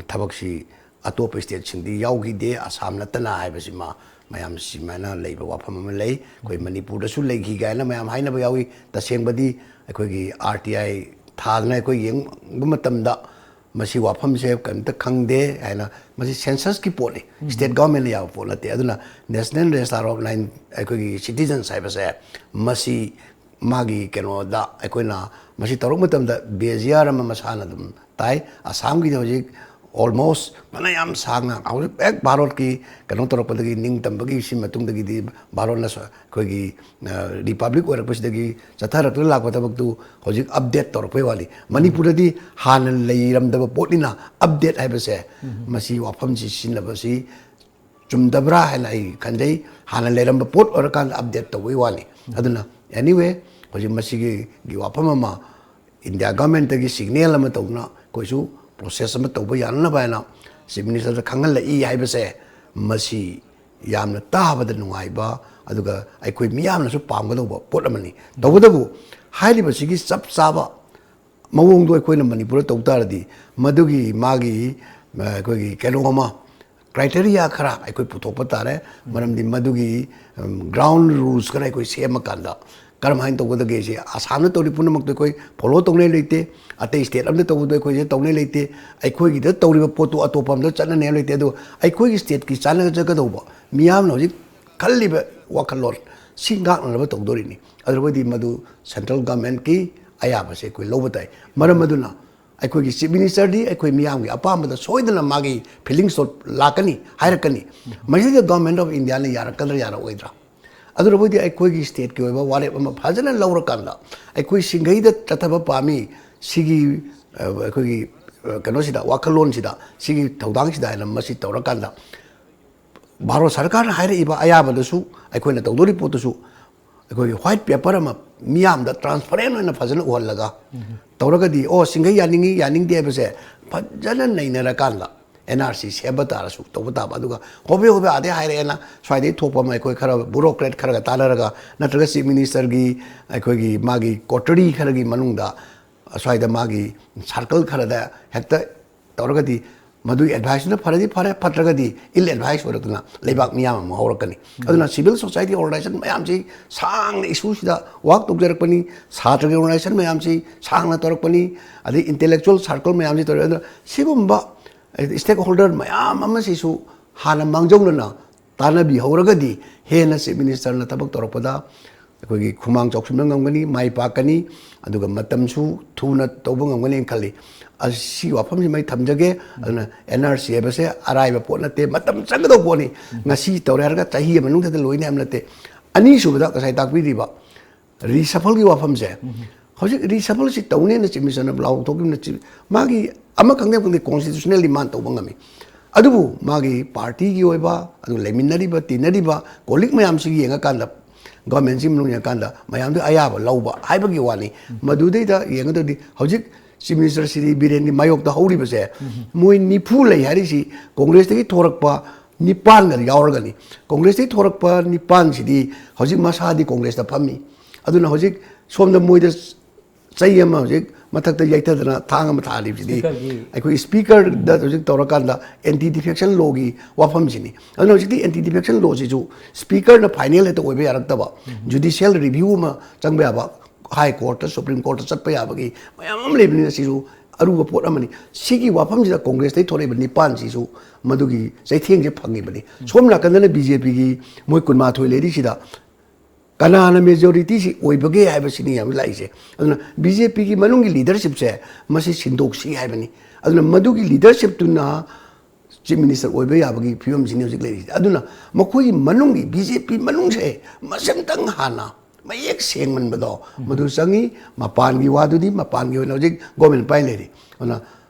ꯊꯕꯛꯁꯤ ꯑꯇꯣꯞꯄ ꯁ꯭ꯇꯦꯠꯁꯤꯡꯗꯤ ꯌꯥꯎꯈꯤꯗꯦ, ꯑꯁꯥꯝ ꯅꯠꯇꯅ ꯍꯥꯏꯕꯁꯤꯃ ꯃꯌꯥꯝ ꯁꯤꯃꯥꯏꯅ ꯂꯩꯕ ꯋꯥꯐꯝ ꯑꯃ ꯂꯩ꯫ ꯑꯩꯈꯣꯏ ꯃꯅꯤꯄꯨꯔꯗꯁꯨ ꯂꯩꯈꯤ ꯀꯥꯏꯅ ꯃꯌꯥꯝ ꯍꯥꯏꯅꯕ ꯌꯥꯎꯏ꯫ ꯇꯁꯦꯡꯕꯗꯤ ꯑꯩꯈꯣꯏꯒꯤ ꯑꯥꯔ ꯇꯤ ꯑꯥꯏ ꯊꯥꯗꯅ ꯑꯩꯈꯣꯏ ꯌꯦꯡꯕ ꯃꯇꯝꯗ ꯃꯁꯤ ꯋꯥꯐꯝꯁꯦ ꯀꯔꯤꯝꯇ ꯈꯪꯗꯦ ꯍꯥꯏꯅ, ꯃꯁꯤ ꯁꯦꯟꯁꯁꯀꯤ ꯄꯣꯠꯅꯤ, ꯁ꯭ꯇꯦꯠ ꯒꯚꯔꯟꯃꯦꯟꯅ ꯌꯥꯕ ꯄꯣꯠ ꯅꯠꯇꯦ꯫ ꯑꯗꯨꯅ ꯅꯦꯁꯅꯦꯜ ꯔꯦꯖꯤꯁꯇꯥꯔ ꯑꯣꯐ ꯅꯥꯏꯟ, ꯑꯩꯈꯣꯏꯒꯤ ꯁꯤꯇꯤꯖꯟꯁ ꯍꯥꯏꯕꯁꯦ, ꯃꯁꯤ ꯃꯥꯒꯤ ꯀꯩꯅꯣꯗ ꯑꯩꯈꯣꯏꯅ ꯃꯁꯤ ꯇꯧꯔꯛꯄ ꯃꯇꯝꯗ ꯕꯦꯖꯤꯌꯥꯔ ꯑꯃ ꯃꯁꯥꯅ ꯑꯗꯨꯝ ꯇꯥꯏ꯫ ꯑꯁꯥꯝꯒꯤꯗꯤ ꯍꯧꯖꯤꯛ ꯑꯣꯜꯃꯣꯁ ꯐꯅ ꯌꯥꯝ ꯁꯥꯡꯅ, ꯍꯧꯖꯤꯛ ꯍꯦꯛ ꯚꯥꯔꯠꯀꯤ ꯀꯩꯅꯣ ꯇꯧꯔꯛꯄꯗꯒꯤ, ꯅꯤꯡꯇꯝꯕꯒꯤ ꯁꯤ ꯃꯇꯨꯡꯗꯒꯤꯗꯤ ꯚꯥꯔꯠꯅ ꯁ-, ꯑꯩꯈꯣꯏꯒꯤ, ꯑ, ꯔꯤꯄꯕ꯭ꯂꯤꯛ ꯑꯣꯏꯔꯛꯄꯁꯤꯗꯒꯤ ꯆꯠꯊꯔꯛꯇꯨꯅ ꯂꯥꯛꯄ ꯊꯕꯛꯇꯨ ꯍꯧꯖꯤꯛ ꯑꯞꯗꯦꯠ ꯇꯧꯔꯛꯄꯩ ꯋꯥꯅꯤ꯫ ꯃꯅꯤꯄꯨꯔꯗꯗꯤ ꯍꯥꯟꯅ ꯂꯩꯔꯝꯗꯕ ꯄꯣꯠꯅꯤꯅ ꯑꯞꯗꯦꯠ ꯍꯥꯏꯕꯁꯦ, ꯃꯁꯤ ꯋꯥꯐꯝꯁꯤ ꯁꯤꯖꯤꯟꯅꯕꯁꯤ ꯆꯨꯝꯗꯕ꯭ꯔꯥ ꯍꯥꯏꯅ ꯑꯩ ꯈꯟꯖꯩ꯫ ꯍꯥꯟꯅ ꯂꯩꯔꯝꯕ ꯄꯣꯠ ꯑꯣꯏꯔꯀꯥꯟꯗ ꯑꯞꯗꯦꯠ ꯇꯧꯕꯒꯤ ꯋꯥꯅꯤ꯫ ꯑꯗꯨꯅ, ꯑꯦꯅꯤꯋꯦ, ꯍꯧꯖꯤꯛ ꯃꯁꯤꯒꯤ ꯋꯥꯐꯝ ꯑꯃ ꯏꯟꯗꯤꯌꯥ ꯒꯚꯔꯟꯃꯦꯟꯠꯇꯒꯤ ꯁꯤꯒꯅꯦꯜ ꯑꯃ ꯇꯧꯗꯨꯅ ꯑꯩꯈꯣꯏꯁꯨ ꯄ꯭ꯔꯣꯁꯦꯁ ꯑꯃ ꯇꯧꯕ ꯌꯥꯅꯅꯕ ꯍꯥꯏꯅ ꯆꯤꯐ ꯃꯤꯅꯤꯁꯇꯔꯗ ꯈꯪꯍꯜꯂꯛꯏ ꯍꯥꯏꯕꯁꯦ, ꯃꯁꯤ ꯌꯥꯝꯅ ꯇꯥꯕꯗ ꯅꯨꯡꯉꯥꯏꯕ, ꯑꯗꯨꯒ ꯑꯩꯈꯣꯏ ꯃꯤꯌꯥꯝꯅꯁꯨ ꯄꯥꯝꯒꯗꯧꯕ ꯄꯣꯠ ꯑꯃꯅꯤ꯫ ꯇꯧꯕꯇꯕꯨ ꯍꯥꯏꯔꯤꯕꯁꯤꯒꯤ ꯆꯞ ꯆꯥꯕ ꯃꯑꯣꯡꯗꯣ ꯑꯩꯈꯣꯏꯅ ꯃꯅꯤꯄꯨꯔꯗ ꯇꯧ ꯇꯥꯔꯗꯤ, ꯃꯗꯨꯒꯤ ꯃꯥꯒꯤ, ꯑ, ꯑꯩꯈꯣꯏꯒꯤ ꯀꯩꯅꯣ ꯑꯃ, ꯀ꯭ꯔꯥꯏꯇꯦꯔꯤꯌꯥ ꯈꯔ ꯑꯩꯈꯣꯏ ꯄꯨꯊꯣꯛꯄ ꯇꯥꯔꯦ꯫ ꯃꯔꯝꯗꯤ ꯃꯗꯨꯒꯤ, ꯎꯝ, ꯒ꯭ꯔꯥꯎꯟ ꯔꯨꯜꯁ ꯈꯔ ꯑꯩꯈꯣꯏ ꯁꯦꯝꯃꯀꯥꯟꯗ ꯀꯔꯝꯍꯥꯏꯅ ꯇꯧꯒꯗꯒꯦꯁꯦ ꯑꯁꯥꯝꯗ ꯇꯧꯔꯤ ꯄꯨꯝꯅꯃꯛꯇꯣ ꯑꯩꯈꯣꯏ ꯐꯣꯂꯣ ꯇꯧꯅꯤꯡꯉꯥꯏ ꯂꯩꯇꯦ꯫ ꯑꯇꯩ ꯁ꯭ꯇꯦꯠ ꯑꯃꯗ ꯇꯧꯕꯗꯣ ꯑꯩꯈꯣꯏꯁꯦ ꯇꯧꯅꯤꯡꯉꯥꯏ ꯂꯩꯇꯦ꯫ ꯑꯩꯈꯣꯏꯒꯤꯗ ꯇꯧꯔꯤꯕ ꯄꯣꯠꯇꯨ ꯑꯇꯣꯞꯄ ꯑꯃꯗ ꯆꯠꯅꯅꯤꯡꯉꯥꯏ ꯂꯩꯇꯦ꯫ ꯑꯗꯨ ꯑꯩꯈꯣꯏꯒꯤ ꯁ꯭ꯇꯦꯠꯀꯤ ꯆꯥꯟꯅꯖꯒꯗꯧꯕ, ꯃꯤꯌꯥꯝꯅ ꯍꯧꯖꯤꯛ ꯈꯜꯂꯤꯕ ꯋꯥꯈꯜꯂꯣꯟ ꯁꯤ ꯉꯥꯛꯅꯅꯕ ꯇꯧꯗꯣꯔꯤꯅꯤ꯫ ꯑꯗꯨꯕꯨꯗꯤ ꯃꯗꯨ ꯁꯦꯟꯇ꯭ꯔꯦꯜ ꯒꯚꯔꯟꯃꯦꯟꯠꯀꯤ ꯑꯌꯥꯕꯁꯦ ꯑꯩꯈꯣꯏ ꯂꯧꯕ ꯇꯥꯏ꯫ ꯃꯔꯝ ꯑꯗꯨꯅ ꯑꯩꯈꯣꯏꯒꯤ ꯆꯤꯐ ꯃꯤꯅꯤꯁꯇꯔꯗꯤ ꯑꯩꯈꯣꯏ ꯃꯤꯌꯥꯝꯒꯤ ꯑꯄꯥꯝꯕꯗ ꯁꯣꯏꯗꯅ ꯃꯥꯒꯤ ꯐꯤꯂꯤꯡꯁꯇꯣ ꯂꯥꯛꯀꯅꯤ, ꯍꯥꯏꯔꯛꯀꯅꯤ꯫ ꯃꯁꯤꯗ ꯒꯚꯔꯟꯃꯦꯟꯠ ꯑꯣꯐ ꯏꯟꯗꯤꯌꯥꯅ ꯌꯥꯔꯛꯀꯗ꯭ꯔꯥ ꯌꯥꯔꯛꯑꯣꯏꯗ꯭ꯔꯥ? ꯑꯗꯨꯅꯕꯨꯗꯤ ꯑꯩꯈꯣꯏꯒꯤ ꯁ꯭ꯇꯦꯠꯀꯤ ꯑꯣꯏꯕ ꯋꯥꯔꯦꯞ ꯑꯃ ꯐꯖꯅ ꯂꯧꯔꯀꯥꯟꯗ ꯑꯩꯈꯣꯏ ꯁꯤꯡꯒꯩꯗ ꯆꯠꯊꯕ ꯄꯥꯝꯃꯤ꯫ ꯁꯤꯒꯤ, ꯑ, ꯑꯩꯈꯣꯏꯒꯤ, ꯑ, ꯀꯩꯅꯣꯁꯤꯗ, ꯋꯥꯈꯜꯂꯣꯟꯁꯤꯗ, ꯁꯤꯒꯤ ꯊꯧꯗꯥꯡꯁꯤꯗ ꯍꯥꯏꯅ ꯃꯁꯤ ꯇꯧꯔꯀꯥꯟꯗ ꯚꯥꯔꯠ ꯁꯔꯀꯥꯔꯅ ꯍꯥꯏꯔꯛꯏꯕ ꯑꯌꯥꯕꯗꯨꯁꯨ, ꯑꯩꯈꯣꯏꯅ ꯇꯧꯗꯣꯔꯤ ꯄꯣꯠꯇꯨꯁꯨ ꯑꯩꯈꯣꯏꯒꯤ ꯋꯥꯏꯠ ꯄꯦꯄꯔ ꯑꯃ ꯃꯤꯌꯥꯝꯗ ꯇ꯭ꯔꯥꯟꯁꯄꯔꯦꯟ ꯑꯣꯏꯅ ꯐꯖꯅ ꯎꯍꯜꯂꯒ ꯇꯧꯔꯒꯗꯤ, ꯑꯣ, ꯁꯤꯡꯒꯩ ꯌꯥꯅꯤꯡꯉꯤ, ꯌꯥꯅꯤꯡꯗꯦ ꯍꯥꯏꯕꯁꯦ ꯐꯖꯅ ꯅꯩꯅꯔꯀꯥꯟꯗ ꯑꯦꯟ ꯑꯥꯔ ꯁꯤ ꯁꯦꯝꯕ ꯇꯥꯔꯁꯨ ꯇꯧꯕ ꯇꯥꯕ꯫ ꯑꯗꯨꯒ ꯍꯣꯕꯦ ꯍꯣꯕꯦ ꯑꯥꯗꯩ ꯍꯥꯏꯔꯛꯑꯦꯅ ꯁ꯭ꯋꯥꯏꯗꯩ ꯊꯣꯛꯄ ꯑꯃ ꯑꯩꯈꯣꯏ ꯈꯔ ꯕ꯭ꯌꯨꯔꯣꯀ꯭ꯔꯦꯠ ꯈꯔꯒ ꯇꯥꯟꯅꯔꯒ, ꯅꯠꯇ꯭ꯔꯒ ꯆꯤꯐ ꯃꯤꯅꯤꯁꯇꯔꯒꯤ ꯑꯩꯈꯣꯏꯒꯤ ꯃꯥꯒꯤ ꯀꯣꯇꯔꯤ ꯈꯔꯒꯤ ꯃꯅꯨꯡꯗ, ꯑꯁ꯭ꯋꯥꯏꯗ ꯃꯥꯒꯤ ꯁꯥꯔꯀꯜ ꯈꯔꯗ ꯍꯦꯛꯇ ꯇꯧꯔꯒꯗꯤ, ꯃꯗꯨꯒꯤ ꯑꯦꯗꯚꯥꯏꯁꯇꯨꯅ ꯐꯔꯗꯤ ꯐꯔꯦ, ꯐꯠꯇ꯭ꯔꯒꯗꯤ ꯏꯜ ꯑꯦꯗꯚꯥꯏꯁ ꯑꯣꯏꯔꯛꯇꯅ ꯂꯩꯕꯥꯛ ꯃꯤꯌꯥꯝ ꯑꯃ ꯍꯧꯔꯛꯀꯅꯤ꯫ ꯑꯗꯨꯅ ꯁꯤꯚꯤꯜ ꯁꯣꯁꯥꯏꯇꯤ ꯑꯣꯔꯒꯅꯥꯏꯖꯦꯁꯟ ꯃꯌꯥꯝꯁꯤ ꯁꯥꯡꯅ ꯏꯁꯨꯁꯤꯗ ꯋꯥꯛ ꯇꯧꯖꯔꯛꯄꯅꯤ, ꯁꯥꯇ꯭ꯔꯒꯤ ꯑꯣꯔꯒꯅꯥꯏꯖꯦꯁꯟ ꯃꯌꯥꯝꯁꯤ ꯁꯥꯡꯅ ꯇꯧꯔꯛꯄꯅꯤ, ꯑꯗꯩ ꯏꯟꯇꯦꯂꯦꯛꯆꯨꯋꯦꯜ ꯁꯥꯔꯀꯜ ꯃꯌꯥꯝꯁꯤ ꯇꯧꯔꯛꯑꯦ꯫ ꯑꯗꯨꯅ ꯁꯤꯒꯨꯝꯕ ꯁ꯭ꯇꯦꯛ ꯍꯣꯜꯗꯔ ꯃꯌꯥꯝ ꯑꯃꯁꯤꯁꯨ ꯍꯥꯟꯅ ꯃꯥꯡꯖꯧꯅꯅ ꯇꯥꯟꯅꯕꯤꯍꯧꯔꯒꯗꯤ ꯍꯦꯟꯅ ꯆꯤꯐ ꯃꯤꯅꯤꯁꯇꯔꯅ ꯊꯕꯛ ꯇꯧꯔꯛꯄꯗ ꯑꯩꯈꯣꯏꯒꯤ ꯈꯨꯃꯥꯡ ꯆꯥꯎꯁꯤꯟꯕ ꯉꯝꯒꯅꯤ, ꯃꯥꯏ ꯄꯥꯛꯀꯅꯤ, ꯑꯗꯨꯒ ꯃꯇꯝꯁꯨ ꯊꯨꯅ ꯇꯧꯕ ꯉꯝꯒꯅꯤꯅ ꯈꯜꯂꯤ꯫ ꯑꯁ, ꯁꯤ ꯋꯥꯐꯝꯁꯤꯃ ꯑꯩ ꯊꯝꯖꯒꯦ꯫ ꯑꯗꯨꯅ ꯑꯦꯟ ꯑꯥꯔ ꯁꯤ ꯍꯥꯏꯕꯁꯦ ꯑꯔꯥꯏꯕ ꯄꯣꯠ ꯅꯠꯇꯦ, ꯃꯇꯝ ꯆꯪꯒꯗꯧꯕ ꯄꯣꯠꯅꯤ꯫ ꯉꯁꯤ ꯇꯧꯔꯦ ꯍꯥꯏꯔꯒ ꯆꯍꯤ ꯑꯃ ꯃꯅꯨꯡꯗ ꯂꯣꯏꯅꯤ ꯍꯥꯏꯕ ꯅꯠꯇꯦ꯫ ꯑꯅꯤꯁꯨꯕꯗ ꯉꯁꯥꯏ ꯇꯥꯛꯄꯤꯔꯤꯕ ꯔꯤꯁꯐꯜꯒꯤ ꯋꯥꯐꯝꯁꯦ, ꯍꯧꯖꯤꯛ ꯔꯤꯁꯐꯜꯁꯤ ꯇꯧꯅꯦꯅ ꯆꯤꯐ ꯃꯤꯅꯤꯁꯇꯔꯅ ꯂꯥꯎꯊꯣꯛꯈꯤꯕꯅ ꯆꯤ-, ꯃꯥꯒꯤ ꯑꯃ ꯈꯪꯗꯦ ꯈꯪꯗꯦ ꯀꯣꯟꯁꯇꯤꯇ꯭ꯌꯨꯁꯅꯦꯜꯂꯤ ꯃꯥꯅ ꯇꯧꯕ ꯉꯝꯃꯤ꯫ ꯑꯗꯨꯕꯨ ꯃꯥꯒꯤ ꯄꯥꯔꯇꯤꯒꯤ ꯑꯣꯏꯕ, ꯑꯗꯨꯒ ꯂꯩꯃꯤꯟꯅꯔꯤꯕ, ꯇꯤꯟꯅꯔꯤꯕ ꯀꯣꯂꯤꯛ ꯃꯌꯥꯝꯁꯤ ꯌꯦꯡꯉꯀꯥꯟꯗ, ꯒꯣꯔꯃꯦꯟꯁꯤ ꯃꯅꯨꯡ ꯌꯦꯡꯉꯀꯥꯟꯗ ꯃꯌꯥꯝꯗꯨ ꯑꯌꯥꯕ ꯂꯧꯕ ꯍꯥꯏꯕꯒꯤ ꯋꯥꯅꯤ꯫ ꯃꯗꯨꯗꯩꯗ ꯌꯦꯡꯒꯗꯕꯗꯤ ꯍꯧꯖꯤꯛ ꯆꯤꯐ ꯃꯤꯅꯤꯁꯇꯔ ꯁ꯭ꯔꯤ ꯕꯤꯔꯦꯟꯒꯤ ꯃꯥꯌꯣꯛꯇ ꯍꯧꯔꯤꯕꯁꯦ, ꯃꯣꯏ ꯅꯤꯐꯨ ꯂꯩ ꯍꯥꯏꯔꯤꯁꯤ ꯀꯣꯡꯒ꯭ꯔꯦꯁꯇꯒꯤ ꯊꯣꯔꯛꯄ ꯅꯤꯄꯥꯟꯒ ꯌꯥꯎꯔꯒꯅꯤ꯫ ꯀꯣꯡꯒ꯭ꯔꯦꯁꯇꯒꯤ ꯊꯣꯔꯛꯄ ꯅꯤꯄꯥꯟꯁꯤꯗꯤ ꯍꯧꯖꯤꯛ ꯃꯁꯥꯗꯤ ꯀꯣꯡꯒ꯭ꯔꯦꯁꯇ ꯐꯝꯃꯤ꯫ ꯑꯗꯨꯅ ꯍꯧꯖꯤꯛ ꯁꯣꯝꯗ ꯃꯣꯏꯗ ꯆꯩ ꯑꯃ ꯍꯧꯖꯤꯛ ꯃꯊꯛꯇ ꯌꯩꯊꯗꯅ ꯊꯥꯡ ꯑꯃ ꯊꯥꯔꯤꯕꯁꯤꯗꯤ, ꯁ꯭ꯄꯤꯀꯔꯒꯤ ꯑꯩꯈꯣꯏ ꯁ꯭ꯄꯤꯀꯔꯗ ꯍꯧꯖꯤꯛ ꯇꯧꯔꯀꯥꯟꯗ ꯑꯦꯟꯇꯤ ꯗꯤꯐꯦꯛꯁꯟ ꯂꯣꯒꯤ ꯋꯥꯐꯝꯁꯤꯅꯤ꯫ ꯑꯗꯨꯅ ꯍꯧꯖꯤꯛꯇꯤ ꯑꯦꯟꯇꯤ ꯗꯤꯐꯦꯛꯁꯟ ꯂꯣꯁꯤꯁꯨ ꯁ꯭ꯄꯤꯀꯔꯅ ꯐꯥꯏꯅꯦꯜ ꯍꯦꯛꯇ ꯑꯣꯏꯕ ꯌꯥꯔꯛꯇꯕ, ꯖꯨꯗꯤꯁꯤꯌꯦꯜ ꯔꯤꯚ꯭ꯌꯨ ꯑꯃ ꯆꯪꯕ ꯌꯥꯕ, ꯍꯥꯏ ꯀꯣꯔꯠꯇ, ꯁꯨꯄ꯭ꯔꯤꯝ ꯀꯣꯔꯠꯇ ꯆꯠꯄ ꯌꯥꯕꯒꯤ ꯃꯌꯥꯝ ꯑꯃ ꯂꯩꯕꯅꯤꯅ ꯁꯤꯁꯨ ꯑꯔꯨꯕ ꯄꯣꯠ ꯑꯃꯅꯤ꯫ ꯁꯤꯒꯤ ꯋꯥꯐꯝꯁꯤꯗ ꯀꯣꯡꯒ꯭ꯔꯦꯁꯇꯩ ꯊꯣꯔꯛꯏꯕ ꯅꯤꯄꯥꯟꯁꯤꯁꯨ ꯃꯗꯨꯒꯤ ꯆꯩꯊꯦꯡꯁꯦ ꯐꯪꯉꯤꯕꯅꯤ꯫ ꯁꯣꯝ ꯅꯥꯀꯟꯗꯅ ꯕꯤ ꯖꯦ ꯄꯤꯒꯤ ꯃꯣꯏ ꯀꯨꯟꯃꯥꯊꯣꯏ ꯂꯩꯔꯤꯁꯤꯗ ꯀꯅꯥꯅ ꯃꯦꯖꯣꯔꯤꯇꯤꯁꯤ ꯑꯣꯏꯕꯒꯦ ꯍꯥꯏꯕꯁꯤꯅꯤ ꯌꯥꯝ ꯂꯥꯛꯏꯁꯦ꯫ ꯑꯗꯨꯅ ꯕꯤ ꯖꯦ ꯄꯤꯒꯤ ꯃꯅꯨꯡꯒꯤ ꯂꯤꯗꯔꯁꯤꯞꯁꯦ ꯃꯁꯤ ꯁꯤꯟꯗꯣꯛꯁꯤ ꯍꯥꯏꯕꯅꯤ꯫ ꯑꯗꯨꯅ ꯃꯗꯨꯒꯤ ꯂꯤꯗꯔꯁꯤꯞꯇꯨꯅ ꯆꯤꯐ ꯃꯤꯅꯤꯁꯇꯔ ꯑꯣꯏꯕ ꯌꯥꯕꯒꯤ ꯐꯤꯕꯝꯁꯤꯅꯤ ꯍꯧꯖꯤꯛ ꯂꯩꯔꯤꯁꯦ꯫ ꯑꯗꯨꯅ ꯃꯈꯣꯏꯒꯤ ꯃꯅꯨꯡꯒꯤ ꯕꯤ ꯖꯦ ꯄꯤ ꯃꯅꯨꯡꯁꯦ ꯃꯁꯤꯝꯇꯪ ꯍꯥꯟꯅ ꯃꯌꯦꯛ ꯁꯦꯡꯃꯟꯕꯗꯣ ꯃꯗꯨ ꯆꯪꯉꯤ꯫ ꯃꯄꯥꯟꯒꯤ ꯋꯥꯗꯨꯗꯤ ꯃꯄꯥꯟꯒꯤ ꯑꯣꯏꯅ ꯍꯧꯖꯤꯛ ꯒꯣꯔꯃꯦꯟ ꯄꯥꯏ ꯂꯩꯔꯤ꯫ ꯑꯗꯨꯅ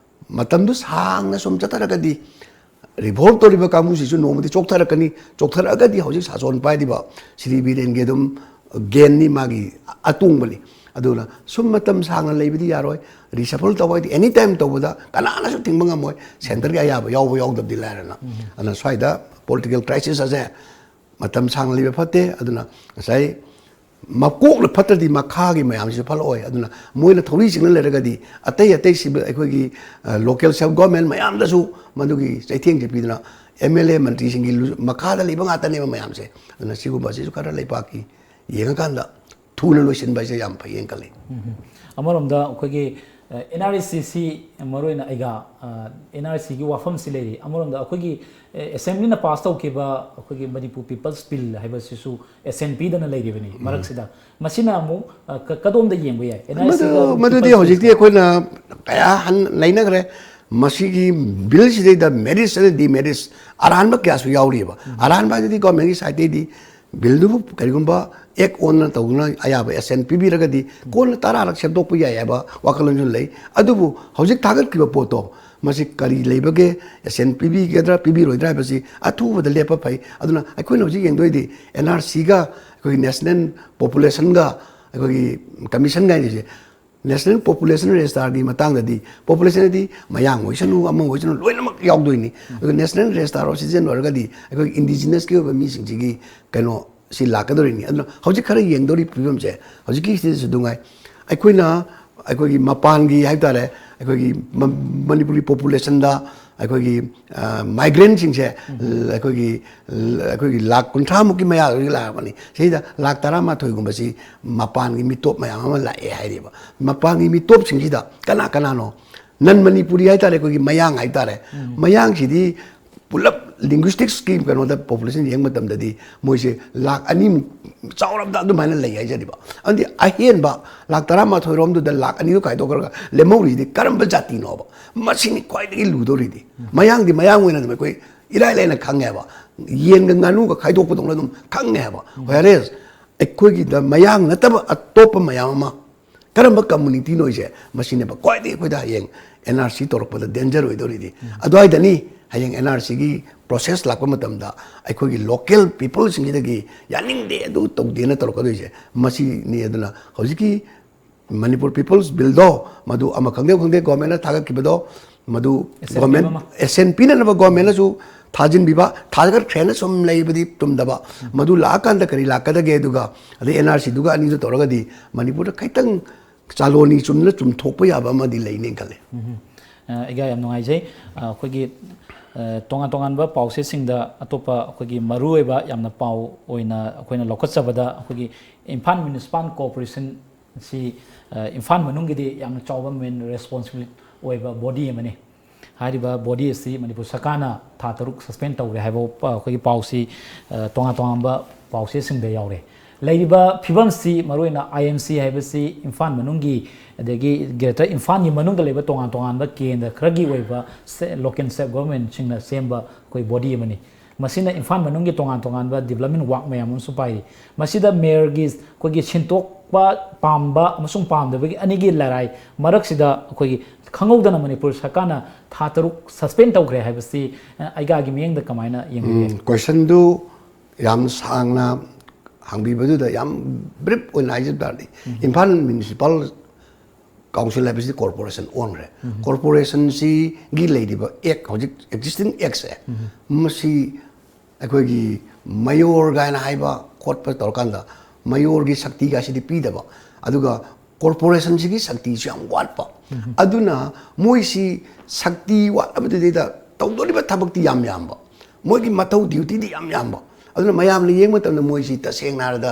ꯃꯇꯝꯗꯨ ꯁꯥꯡꯅ ꯁꯨꯝ ꯆꯠꯊꯔꯒꯗꯤ ꯔꯤꯚꯣꯜꯠ ꯇꯧꯔꯤꯕ ꯀꯥꯡꯕꯨꯁꯤꯁꯨ ꯅꯣꯡꯃꯗꯤ ꯆꯣꯛꯊꯔꯛꯀꯅꯤ꯫ ꯆꯣꯛꯊꯔꯛꯑꯒꯗꯤ ꯍꯧꯖꯤꯛ ꯁꯥꯁꯣꯟ ꯄꯥꯏꯔꯤꯕ ꯁ꯭ꯔꯤ ꯕꯤꯔꯦꯟꯒꯤ ꯑꯗꯨꯝ ꯒꯦꯟꯅꯤ, ꯃꯥꯒꯤ ꯑꯇꯣꯡꯕꯅꯤ꯫ ꯑꯗꯨꯅ ꯁꯨꯝ ꯃꯇꯝ ꯁꯥꯡꯅ ꯂꯩꯕꯗꯤ ꯌꯥꯔꯣꯏ꯫ ꯔꯤꯁꯐꯜ ꯇꯧꯕ ꯍꯥꯏꯗꯤ ꯑꯦꯅꯤ ꯇꯥꯏꯝ ꯇꯧꯕꯗ ꯀꯅꯥꯅꯁꯨ ꯊꯤꯡꯕ ꯉꯝꯃꯣꯏ, ꯁꯦꯟꯇꯔꯒꯤ ꯑꯌꯥꯕ ꯌꯥꯎꯕ ꯌꯥꯎꯗꯕꯗꯤ ꯂꯥꯏꯔꯅ꯫ ꯑꯗꯨꯅ ꯁ꯭ꯋꯥꯏꯗ ꯄꯣꯂꯤꯇꯤꯀꯦꯜ ꯀ꯭ꯔꯥꯏꯁꯤꯁ ꯑꯁꯦ ꯃꯇꯝ ꯁꯥꯡꯅ ꯂꯩꯕ ꯐꯠꯇꯦ꯫ ꯑꯗꯨꯅ ꯉꯁꯥꯏ ꯃꯀꯣꯛꯅ ꯐꯠꯇ꯭ꯔꯗꯤ ꯃꯈꯥꯒꯤ ꯃꯌꯥꯝꯁꯤꯁꯨ ꯐꯠꯂꯛꯑꯣꯏ꯫ ꯑꯗꯨꯅ ꯃꯣꯏꯅ ꯊꯧꯔꯤ ꯆꯤꯡꯅ ꯂꯩꯔꯒꯗꯤ ꯑꯇꯩ ꯑꯇꯩ ꯁꯤꯕ ꯑꯩꯈꯣꯏꯒꯤ, ꯑ, ꯂꯣꯀꯦꯜ ꯁꯦꯜꯐ ꯒꯣꯔꯃꯦꯟ ꯃꯌꯥꯝꯗꯁꯨ ꯃꯗꯨꯒꯤ ꯆꯩꯊꯦꯡꯁꯦ ꯄꯤꯗꯅ ꯑꯦꯝ ꯑꯦꯜ ꯑꯦ ꯃꯟꯇ꯭ꯔꯤꯁꯤꯡꯒꯤ ꯂꯨ-, ꯃꯈꯥꯗ ꯂꯩꯕ ꯉꯥꯛꯇꯅꯦꯕ ꯃꯌꯥꯝꯁꯦ꯫ ꯑꯗꯨꯅ ꯁꯤꯒꯨꯝꯕꯁꯤꯁꯨ ꯈꯔ ꯂꯩꯕꯥꯛꯀꯤ ꯌꯦꯡꯉꯀꯥꯟꯗ ꯊꯨꯅ ꯂꯣꯏꯁꯤꯟꯕ ꯍꯥꯏꯁꯦ ꯌꯥꯝ ꯐꯩꯌꯦꯅ ꯈꯜꯂꯤ꯫ ꯑꯃꯔꯣꯝꯗ ꯑꯩꯈꯣꯏꯒꯤ ꯑꯦꯟ ꯑꯥꯔ ꯁꯤ ꯁꯤ, ꯃꯔꯨꯑꯣꯏꯅ ꯑꯩꯒ ꯑꯦꯟ ꯑꯥꯔ ꯁꯤꯒꯤ ꯋꯥꯐꯝꯁꯤ ꯂꯩꯔꯤ꯫ ꯑꯃꯔꯣꯝꯗ ꯑꯩꯈꯣꯏꯒꯤ ꯑꯦꯁꯦꯝꯕ꯭ꯂꯤꯅ ꯄꯥꯁ ꯇꯧꯈꯤꯕ ꯑꯩꯈꯣꯏꯒꯤ ꯃꯅꯤꯄꯨꯔ ꯄꯤꯄꯜꯁ ꯕꯤꯜ ꯍꯥꯏꯕꯁꯤꯁꯨ ꯑꯦꯁ ꯑꯦꯟ ꯄꯤꯗꯅ ꯂꯩꯔꯤꯕꯅꯤ꯫ ꯃꯔꯛꯁꯤꯗ ꯃꯁꯤꯅ ꯑꯃꯨꯛ, ꯑ, ꯀ-, ꯀꯗꯣꯝꯗ ꯌꯦꯡꯕ ꯌꯥꯏ? ꯑꯦꯟ ꯑꯥꯔ ꯁꯤꯒ ꯃꯗꯨ, ꯃꯗꯨꯗꯤ ꯄꯤꯄꯜꯁ ꯍꯧꯖꯤꯛꯇꯤ ꯕꯤꯜꯁꯤꯒ? ꯑꯩꯈꯣꯏꯅ ꯀꯌꯥ ꯍꯟ-, ꯂꯩꯅꯈ꯭ꯔꯦ꯫ ꯃꯁꯤꯒꯤ ꯕꯤꯜꯁꯤꯗꯩꯗ ꯃꯦꯔꯤꯠꯁ ꯑꯃꯗꯤ ꯗꯤꯃꯦꯔꯤꯠꯁ ꯑꯔꯥꯟꯕ ꯀꯌꯥꯁꯨ ꯌꯥꯎꯔꯤꯑꯕ꯫ ꯑꯔꯥꯟꯕ ꯍꯥꯏꯗꯨꯗꯤ ꯒꯣꯔꯃꯦꯟꯒꯤ ꯁꯥꯏꯠꯇꯩꯗꯤ ꯕꯤꯜꯗꯨꯕꯨ ꯀꯔꯤꯒꯨꯝꯕ ꯑꯦꯛ ꯑꯣꯟꯅ ꯇꯧꯗꯨꯅ ꯑꯌꯥꯕ ꯑꯦꯁꯦꯟ ꯄꯤꯕꯤꯔꯒꯗꯤ ꯀꯣꯟꯅ ꯇꯔꯥꯔꯛ ꯁꯦꯝꯗꯣꯛꯄ ꯌꯥꯏ ꯍꯥꯏꯕ ꯋꯥꯈꯜꯂꯣꯟꯁꯨ ꯂꯩ꯫ ꯑꯗꯨꯕꯨ ꯍꯧꯖꯤꯛ ꯊꯥꯒꯠꯈꯤꯕ ꯄꯣꯠꯇꯣ ꯃꯁꯤ ꯀꯔꯤ ꯂꯩꯕꯒꯦ, ꯑꯦꯁꯦꯟ ꯄꯤꯕꯤꯒꯗ꯭ꯔꯥ ꯄꯤꯕꯤꯔꯣꯏꯗ꯭ꯔꯥ ꯍꯥꯏꯕꯁꯤ ꯑꯊꯨꯕꯗ ꯂꯦꯞꯄ ꯐꯩ꯫ ꯑꯗꯨꯅ ꯑꯩꯈꯣꯏꯅ ꯍꯧꯖꯤꯛ ꯌꯦꯡꯗꯣꯏꯗꯤ ꯑꯦꯟ ꯑꯥꯔ ꯁꯤꯒ ꯑꯩꯈꯣꯏꯒꯤ ꯅꯦꯁꯅꯦꯜ ꯄꯣꯄꯨꯂꯦꯁꯟꯒ ꯑꯩꯈꯣꯏꯒꯤ ꯀꯃꯤꯁꯟꯒ ꯍꯥꯏꯔꯤꯁꯦ National Population Registerꯒꯤ ꯃꯇꯥꯡꯗꯗꯤ, population ꯍꯥꯏꯗꯤ ꯃꯌꯥꯡ ꯑꯣꯏꯁꯅꯨ, ꯑꯃ ꯑꯣꯏꯁꯅꯨ, ꯂꯣꯏꯅꯃꯛ ꯌꯥꯎꯗꯣꯏꯅꯤ꯫ ꯑꯗꯨꯒ National Register of Citizen ꯑꯣꯏꯔꯒꯗꯤ ꯑꯩꯈꯣꯏꯒꯤ indigenousꯀꯤ ꯑꯣꯏꯕ ꯃꯤꯁꯤꯡꯁꯤꯒꯤ ꯀꯩꯅꯣ ꯁꯤ ꯂꯥꯛꯀꯗꯧꯔꯤꯅꯤ꯫ ꯑꯗꯨꯅ ꯍꯧꯖꯤꯛ ꯈꯔ ꯌꯦꯡꯗꯧꯔꯤ ꯐꯤꯕꯝꯁꯦ, ꯍꯧꯖꯤꯛꯀꯤ ꯁꯤꯗꯁꯨ ꯑꯗꯨꯉꯥꯏ, ꯑꯩꯈꯣꯏꯅ ꯑꯩꯈꯣꯏꯒꯤ ꯃꯄꯥꯟꯒꯤ ꯍꯥꯏ ꯇꯥꯔꯦ, ꯑꯩꯈꯣꯏꯒꯤ ꯃ- ꯃꯅꯤꯄꯨꯔꯒꯤ populationꯗ ꯑꯩꯈꯣꯏꯒꯤ migrantꯁꯤꯡꯁꯦ ꯑꯩꯈꯣꯏꯒꯤ ꯑꯩꯈꯣꯏꯒꯤ ꯂꯥꯛ ꯀꯨꯟꯊ꯭ꯔꯥꯃꯨꯛꯀꯤ ꯃꯌꯥꯗꯒꯤ ꯂꯥꯛꯑꯕꯅꯤ꯫ ꯁꯤꯗ ꯂꯥꯛ ꯇꯔꯥꯃꯥꯊꯣꯏꯒꯨꯝꯕꯁꯤ ꯃꯄꯥꯟꯒꯤ ꯃꯤꯇꯣꯞ ꯃꯌꯥꯝ ꯑꯃ ꯂꯥꯛꯑꯦ ꯍꯥꯏꯔꯤꯕ꯫ ꯃꯄꯥꯟꯒꯤ ꯃꯤꯇꯣꯞꯁꯤꯡꯁꯤꯗ ꯀꯅꯥ ꯀꯅꯥꯅꯣ? Non Manipuri ꯍꯥꯏ ꯇꯥꯔꯦ, ꯑꯩꯈꯣꯏꯒꯤ ꯃꯌꯥꯡ ꯍꯥꯏ ꯇꯥꯔꯦ꯫ ꯃꯌꯥꯡꯁꯤꯗꯤ ꯄꯨꯂꯞ linguisticsꯀꯤ ꯀꯩꯅꯣꯗ population ꯌꯦꯡꯕ ꯃꯇꯝꯗꯗꯤ ꯃꯣꯏꯁꯦ ꯂꯥꯛ ꯑꯅꯤꯃꯨꯛ ꯆꯥꯎꯔꯕꯗ ꯑꯗꯨꯃꯥꯏꯅ ꯂꯩ ꯍꯥꯏꯖꯔꯤꯕ꯫ ꯑꯗꯨꯗꯤ ꯑꯍꯦꯟꯕ ꯂꯥꯛ ꯇꯔꯥꯃꯥꯊꯣꯏ ꯔꯣꯝꯗꯨꯗ ꯂꯥꯛ ꯑꯅꯤꯗꯨ ꯈꯥꯏꯗꯣꯛꯈ꯭ꯔꯒ ꯂꯦꯝꯍꯧꯔꯤꯁꯤꯗꯤ ꯀꯔꯝꯕ ꯖꯥꯇꯤꯅꯣꯕ? ꯃꯁꯤꯅꯤ ꯈ꯭ꯋꯥꯏꯗꯒꯤ ꯂꯨꯗꯧꯔꯤꯗꯤ꯫ ꯃꯌꯥꯡꯗꯤ ꯃꯌꯥꯡ ꯑꯣꯏꯅ ꯑꯗꯨꯝ ꯑꯩꯈꯣꯏ ꯏꯔꯥꯏ ꯂꯥꯏꯅ ꯈꯪꯉꯦꯕ, ꯌꯦꯟꯒ ꯉꯥꯅꯨꯒ ꯈꯥꯏꯗꯣꯛꯄꯗꯧꯅ ꯑꯗꯨꯝ ꯈꯪꯉꯦꯕ꯫ Whereas ꯑꯩꯈꯣꯏꯒꯤꯗ ꯃꯌꯥꯡ ꯅꯠꯇꯕ ꯑꯇꯣꯞꯄ ꯃꯌꯥꯝ ꯑꯃ ꯀꯔꯝꯕ communityꯅꯣ ꯍꯥꯏꯁꯦ, ꯃꯁꯤꯅꯦꯕ ꯈ꯭ꯋꯥꯏꯗꯒꯤ ꯑꯩꯈꯣꯏꯗ ꯍꯌꯦꯡ NRC ꯇꯧꯔꯛꯄꯗ danger ꯑꯣꯏꯗꯧꯔꯤꯗꯤ꯫ ꯑꯗꯨꯋꯥꯏꯗꯅꯤ ꯍꯌꯦꯡ NRCꯒꯤ process ꯂꯥꯛꯄ ꯃꯇꯝꯗ ꯑꯩꯈꯣꯏꯒꯤ local peopleꯁꯤꯡꯁꯤꯗꯒꯤ ꯌꯥꯅꯤꯡꯗꯦ, ꯑꯗꯨ ꯇꯧꯗꯦꯅ ꯇꯧꯔꯛꯀꯗꯣꯏꯁꯦ ꯃꯁꯤꯅꯤ꯫ ꯑꯗꯨꯅ ꯍꯧꯖꯤꯛꯀꯤ Manipur People's Billꯗꯣ, ꯃꯗꯨ ꯑꯃ ꯈꯪꯗꯦ ꯈꯪꯗꯦ governmentꯅ ꯊꯥꯒꯠꯈꯤꯕꯗꯣ, ꯃꯗꯨ Assent government ꯄꯤꯕ ꯑꯃ꯫ Assent ꯄꯤꯅꯅꯕ governmentꯅꯁꯨ ꯊꯥꯖꯤꯟꯕꯤꯕ, ꯊꯥꯒꯠꯈ꯭ꯔꯦꯅ ꯁꯨꯝ ꯂꯩꯕꯗꯤ ꯆꯨꯝꯗꯕ꯫ ꯃꯗꯨ ꯂꯥꯛꯑꯀꯥꯟꯗ ꯀꯔꯤ ꯂꯥꯛꯀꯗꯒꯦ? ꯑꯗꯨꯒ ꯑꯗꯩ NRCꯗꯨꯒ ꯑꯅꯤꯗꯨ ꯇꯧꯔꯒꯗꯤ ꯃꯅꯤꯄꯨꯔꯗ ꯈꯤꯇꯪ ꯆꯥꯂꯣꯅꯤ ꯆꯨꯝꯅ ꯆꯨꯝꯊꯣꯛꯄ ꯌꯥꯕ ꯑꯃꯗꯤ ꯂꯩꯅꯦꯅ ꯈꯜꯂꯦ꯫ ꯑ, ꯑꯩꯒ ꯌꯥꯝ ꯅꯨꯡꯉꯥꯏꯖꯩ꯫ ꯑ, ꯑꯩꯈꯣꯏꯒꯤ ꯑ, ꯇꯣꯉꯥꯟ ꯇꯣꯉꯥꯟꯕ ꯄꯥꯎꯆꯦꯁꯤꯡꯗ ꯑꯇꯣꯞꯄ ꯑꯩꯈꯣꯏꯒꯤ ꯃꯔꯨꯑꯣꯏꯕ ꯌꯥꯝꯅ ꯄꯥꯎ ꯑꯣꯏꯅ ꯑꯩꯈꯣꯏꯅ ꯂꯧꯈꯠꯆꯕꯗ, ꯑꯩꯈꯣꯏꯒꯤ ꯏꯝꯐꯥꯜ Municipal Corporation ꯁꯤ, ꯑ, ꯏꯝꯐꯥꯜ ꯃꯅꯨꯡꯒꯤꯗꯤ ꯌꯥꯝꯅ ꯆꯥꯎꯕ main responsible ꯑꯣꯏꯕ body ꯑꯃꯅꯤ꯫ ꯍꯥꯏꯔꯤꯕ body ꯑꯁꯤ ꯃꯅꯤꯄꯨꯔ ꯁꯔꯀꯥꯔꯅ ꯊꯥ ꯇꯔꯨꯛ suspend ꯇꯧꯔꯦ ꯍꯥꯏꯕ ꯄ-, ꯑꯩꯈꯣꯏꯒꯤ ꯄꯥꯎꯁꯤ, ꯑ, ꯇꯣꯉꯥꯟ ꯇꯣꯉꯥꯟꯕ ꯄꯥꯎꯆꯦꯁꯤꯡꯗ ꯌꯥꯎꯔꯦ꯫ ꯂꯩꯔꯤꯕ ꯐꯤꯕꯝꯁꯤ, ꯃꯔꯨꯑꯣꯏꯅ IMC ꯍꯥꯏꯕꯁꯤ ꯏꯝꯐꯥꯜ ꯃꯅꯨꯡꯒꯤ, ꯑꯗꯒꯤ Greater ꯏꯝꯐꯥꯜꯒꯤ ꯃꯅꯨꯡꯗ ꯂꯩꯕ ꯇꯣꯉꯥꯟ ꯇꯣꯉꯥꯟꯕ ꯀꯦꯟꯗ꯭ꯔ ꯈꯔꯒꯤ ꯑꯣꯏꯕ ꯁꯦ-, local self governmentꯁꯤꯡꯅ ꯁꯦꯝꯕ ꯑꯩꯈꯣꯏ body ꯑꯃꯅꯤ꯫ ꯃꯁꯤꯅ ꯏꯝꯐꯥꯜ ꯃꯅꯨꯡꯒꯤ ꯇꯣꯉꯥꯟ ꯇꯣꯉꯥꯟꯕ development work ꯃꯌꯥꯝ ꯑꯃꯁꯨ ꯄꯥꯏꯔꯤ꯫ ꯃꯁꯤꯗ mayorꯒꯤ ꯑꯩꯈꯣꯏꯒꯤ ꯁꯤꯟꯇꯣꯛꯄ ꯄꯥꯝꯕ ꯑꯃꯁꯨꯡ ꯄꯥꯝꯗꯕꯒꯤ ꯑꯅꯤꯒꯤ ꯂꯔꯥꯏ ꯃꯔꯛꯁꯤꯗ ꯑꯩꯈꯣꯏꯒꯤ ꯈꯪꯍꯧꯗꯅ ꯃꯅꯤꯄꯨꯔ ꯁꯔꯀꯥꯔꯅ ꯊꯥ ꯇꯔꯨꯛ suspend ꯇꯧꯈ꯭ꯔꯦ ꯍꯥꯏꯕꯁꯤ, ꯑ, ꯑꯩꯒꯥꯒꯤ ꯃꯤꯠꯌꯦꯡꯗ ꯀꯃꯥꯏꯅ ꯌꯦꯡꯕꯤꯒꯦ? ꯎꯝ, questionꯗꯨ ꯌꯥꯝ ꯁꯥꯡꯅ ꯍꯪꯕꯤꯕꯗꯨꯗ ꯌꯥꯝ brief ꯑꯣꯏꯅ ꯍꯥꯏꯖꯕ ꯇꯥꯔꯗꯤ, ꯏꯝꯐꯥꯜ Municipal ꯀꯥꯎꯟꯁꯤꯜ ꯍꯥꯏꯕꯁꯤꯗꯤ ꯀꯣꯔꯄꯣꯔꯦꯁꯟ ꯑꯣꯟꯈ꯭ꯔꯦ꯫ ꯀꯣꯔꯄꯣꯔꯦꯁꯟꯁꯤꯒꯤ ꯂꯩꯔꯤꯕ ꯑꯦꯛ, ꯍꯧꯖꯤꯛ ꯑꯦꯛꯖꯤꯁꯇꯤꯡ ꯑꯦꯛꯁꯦ, ꯃꯁꯤ ꯑꯩꯈꯣꯏꯒꯤ ꯃꯌꯣꯔ ꯀꯥꯏꯅ ꯍꯥꯏꯕ ꯈꯣꯠꯄ ꯇꯧꯔꯀꯥꯟꯗ ꯃꯌꯣꯔꯒꯤ ꯁꯛꯇꯤꯒꯁꯤꯗꯤ ꯄꯤꯗꯕ, ꯑꯗꯨꯒ ꯀꯣꯔꯄꯣꯔꯦꯁꯟꯁꯤꯒꯤ ꯁꯛꯇꯤꯁꯨ ꯌꯥꯝ ꯋꯥꯠꯄ꯫ ꯑꯗꯨꯅ ꯃꯣꯏꯁꯤ ꯁꯛꯇꯤ ꯋꯥꯠꯂꯕꯗꯨꯗꯩꯗ ꯇꯧꯗꯣꯔꯤꯕ ꯊꯕꯛꯇꯤ ꯌꯥꯝ ꯌꯥꯝꯕ, ꯃꯣꯏꯒꯤ ꯃꯊꯧ ꯗ꯭ꯌꯨꯇꯤꯗꯤ ꯌꯥꯝ ꯌꯥꯝꯕ꯫ ꯑꯗꯨꯅ ꯃꯌꯥꯝꯅ ꯌꯦꯡꯕ ꯃꯇꯝꯗ ꯃꯣꯏꯁꯤ ꯇꯁꯦꯡꯅ ꯍꯥꯏꯔꯕꯗ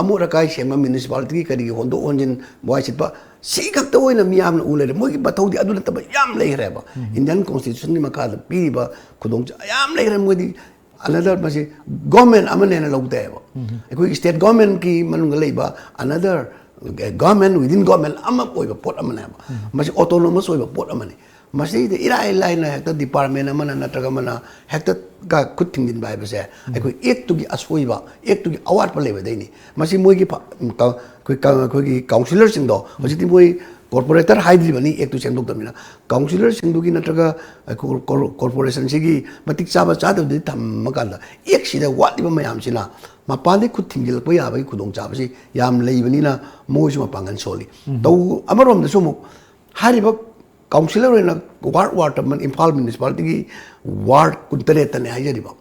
ꯑꯃꯣꯠ ꯑꯀꯥꯏ ꯁꯦꯡꯕ, ꯃ꯭ꯌꯨꯅꯤꯁꯤꯄꯥꯂꯤꯇꯤꯒꯤ ꯀꯔꯤꯒꯤ ꯍꯣꯟꯗꯣꯛ ꯍꯣꯟꯖꯤꯟ, ꯋꯥꯏ ꯁꯤꯠꯄ, ꯁꯤ ꯈꯛꯇ ꯑꯣꯏꯅ ꯃꯤꯌꯥꯝꯅ ꯎ ꯂꯩꯔꯦ꯫ ꯃꯣꯏꯒꯤ ꯃꯊꯧꯗꯤ ꯑꯗꯨ ꯅꯠꯇꯕ ꯌꯥꯝ ꯂꯩꯈ꯭ꯔꯦꯕ꯫ ꯏꯟꯗꯤꯌꯟ ꯀꯣꯟꯁꯇꯤꯇ꯭ꯌꯨꯁꯟꯒꯤ ꯃꯈꯥꯗ ꯄꯤꯔꯤꯕ ꯈꯨꯗꯣꯡꯆꯥ ꯌꯥꯝ ꯂꯩꯈ꯭ꯔꯦ꯫ ꯃꯣꯏꯗꯤ ꯑꯅꯗꯔ, ꯃꯁꯤ ꯒꯣꯔꯃꯦꯟ ꯑꯃꯅꯦꯅ ꯂꯧꯗꯦꯕ꯫ ꯑꯩꯈꯣꯏꯒꯤ ꯁ꯭ꯇꯦꯠ ꯒꯣꯔꯃꯦꯟꯒꯤ ꯃꯅꯨꯡꯗ ꯂꯩꯕ ꯑꯅꯗꯔ ꯒꯣꯔꯃꯦꯟ ꯋꯤꯗꯤꯟ ꯒꯣꯔꯃꯦꯟ ꯑꯃ ꯑꯣꯏꯕ ꯄꯣꯠ ꯑꯃꯅꯦꯕ꯫ ꯃꯁꯤ ꯑꯣꯇꯣꯅꯣꯃꯁ ꯑꯣꯏꯕ ꯄꯣꯠ ꯑꯃꯅꯤ꯫ ꯃꯁꯤꯗ ꯏꯔꯥꯏ ꯂꯥꯏꯅ ꯍꯦꯛꯇ ꯗꯤꯄꯥꯔꯠꯃꯦꯟ ꯑꯃꯅ ꯅꯠꯇ꯭ꯔꯒ ꯑꯃꯅ ꯍꯦꯛꯇ ꯈꯨꯠ ꯊꯤꯡꯖꯤꯟꯕ ꯍꯥꯏꯕꯁꯦ ꯑꯩꯈꯣꯏ ꯑꯦꯛꯇꯨꯒꯤ ꯑꯁꯣꯏꯕ, ꯑꯦꯛꯇꯨꯒꯤ ꯑꯋꯥꯠꯄ ꯂꯩꯕꯗꯩꯅꯤ꯫ ꯃꯁꯤ ꯃꯣꯏꯒꯤ ꯐ-, ꯀ-, ꯑꯩꯈꯣꯏ ꯀ-, ꯑꯩꯈꯣꯏꯒꯤ ꯀꯥꯎꯟꯁꯤꯂꯔꯁꯤꯡꯗꯣ ꯍꯧꯖꯤꯛꯇꯤ ꯃꯣꯏ ꯀꯣꯔꯄꯣꯔꯦꯇꯔ ꯍꯥꯏꯗ꯭ꯔꯤꯕꯅꯤ, ꯑꯦꯛꯇꯨ ꯁꯦꯝꯗꯣꯛꯇꯕꯅꯤꯅ꯫ ꯀꯥꯎꯟꯁꯤꯂꯔꯁꯤꯡꯗꯨꯒꯤ ꯅꯠꯇ꯭ꯔꯒ ꯑꯩꯈꯣꯏ ꯀꯣꯔ-, ꯀꯣꯔꯄꯣꯔꯦꯁꯟꯁꯤꯒꯤ ꯃꯇꯤꯛ ꯆꯥꯕ ꯆꯥꯗꯕꯗꯨꯗꯤ ꯊꯝꯃꯀꯥꯟꯗ ꯑꯦꯛꯁꯤꯗ ꯋꯥꯠꯂꯤꯕ ꯃꯌꯥꯝꯁꯤꯅ ꯃꯄꯥꯟꯗꯩ ꯈꯨꯠ ꯊꯤꯡꯖꯤꯜꯂꯛꯄ ꯌꯥꯕꯒꯤ ꯈꯨꯗꯣꯡꯆꯥꯕꯁꯤ ꯌꯥꯝ ꯂꯩꯕꯅꯤꯅ ꯃꯣꯏꯁꯨ ꯃꯄꯥꯡꯒꯜ ꯁꯣꯜꯂꯤ꯫ ꯇꯧ-, ꯑꯃꯔꯣꯝꯗꯁꯨ ꯑꯃꯨꯛ ꯍꯥꯏꯔꯤꯕ ꯀꯥꯎꯟꯁꯤꯂꯔ ꯑꯣꯏꯅ ꯋꯥꯔꯗ ꯋꯥꯔꯗ ꯑꯃ, ꯏꯝꯐꯥꯜ ꯃ꯭ꯌꯨꯅꯤꯁꯤꯄꯥꯂꯤꯇꯤꯒꯤ ꯋꯥꯔꯗ ꯀꯨꯟꯇꯔꯦꯠꯇꯅꯦ ꯍꯥꯏꯖꯔꯤꯕ꯫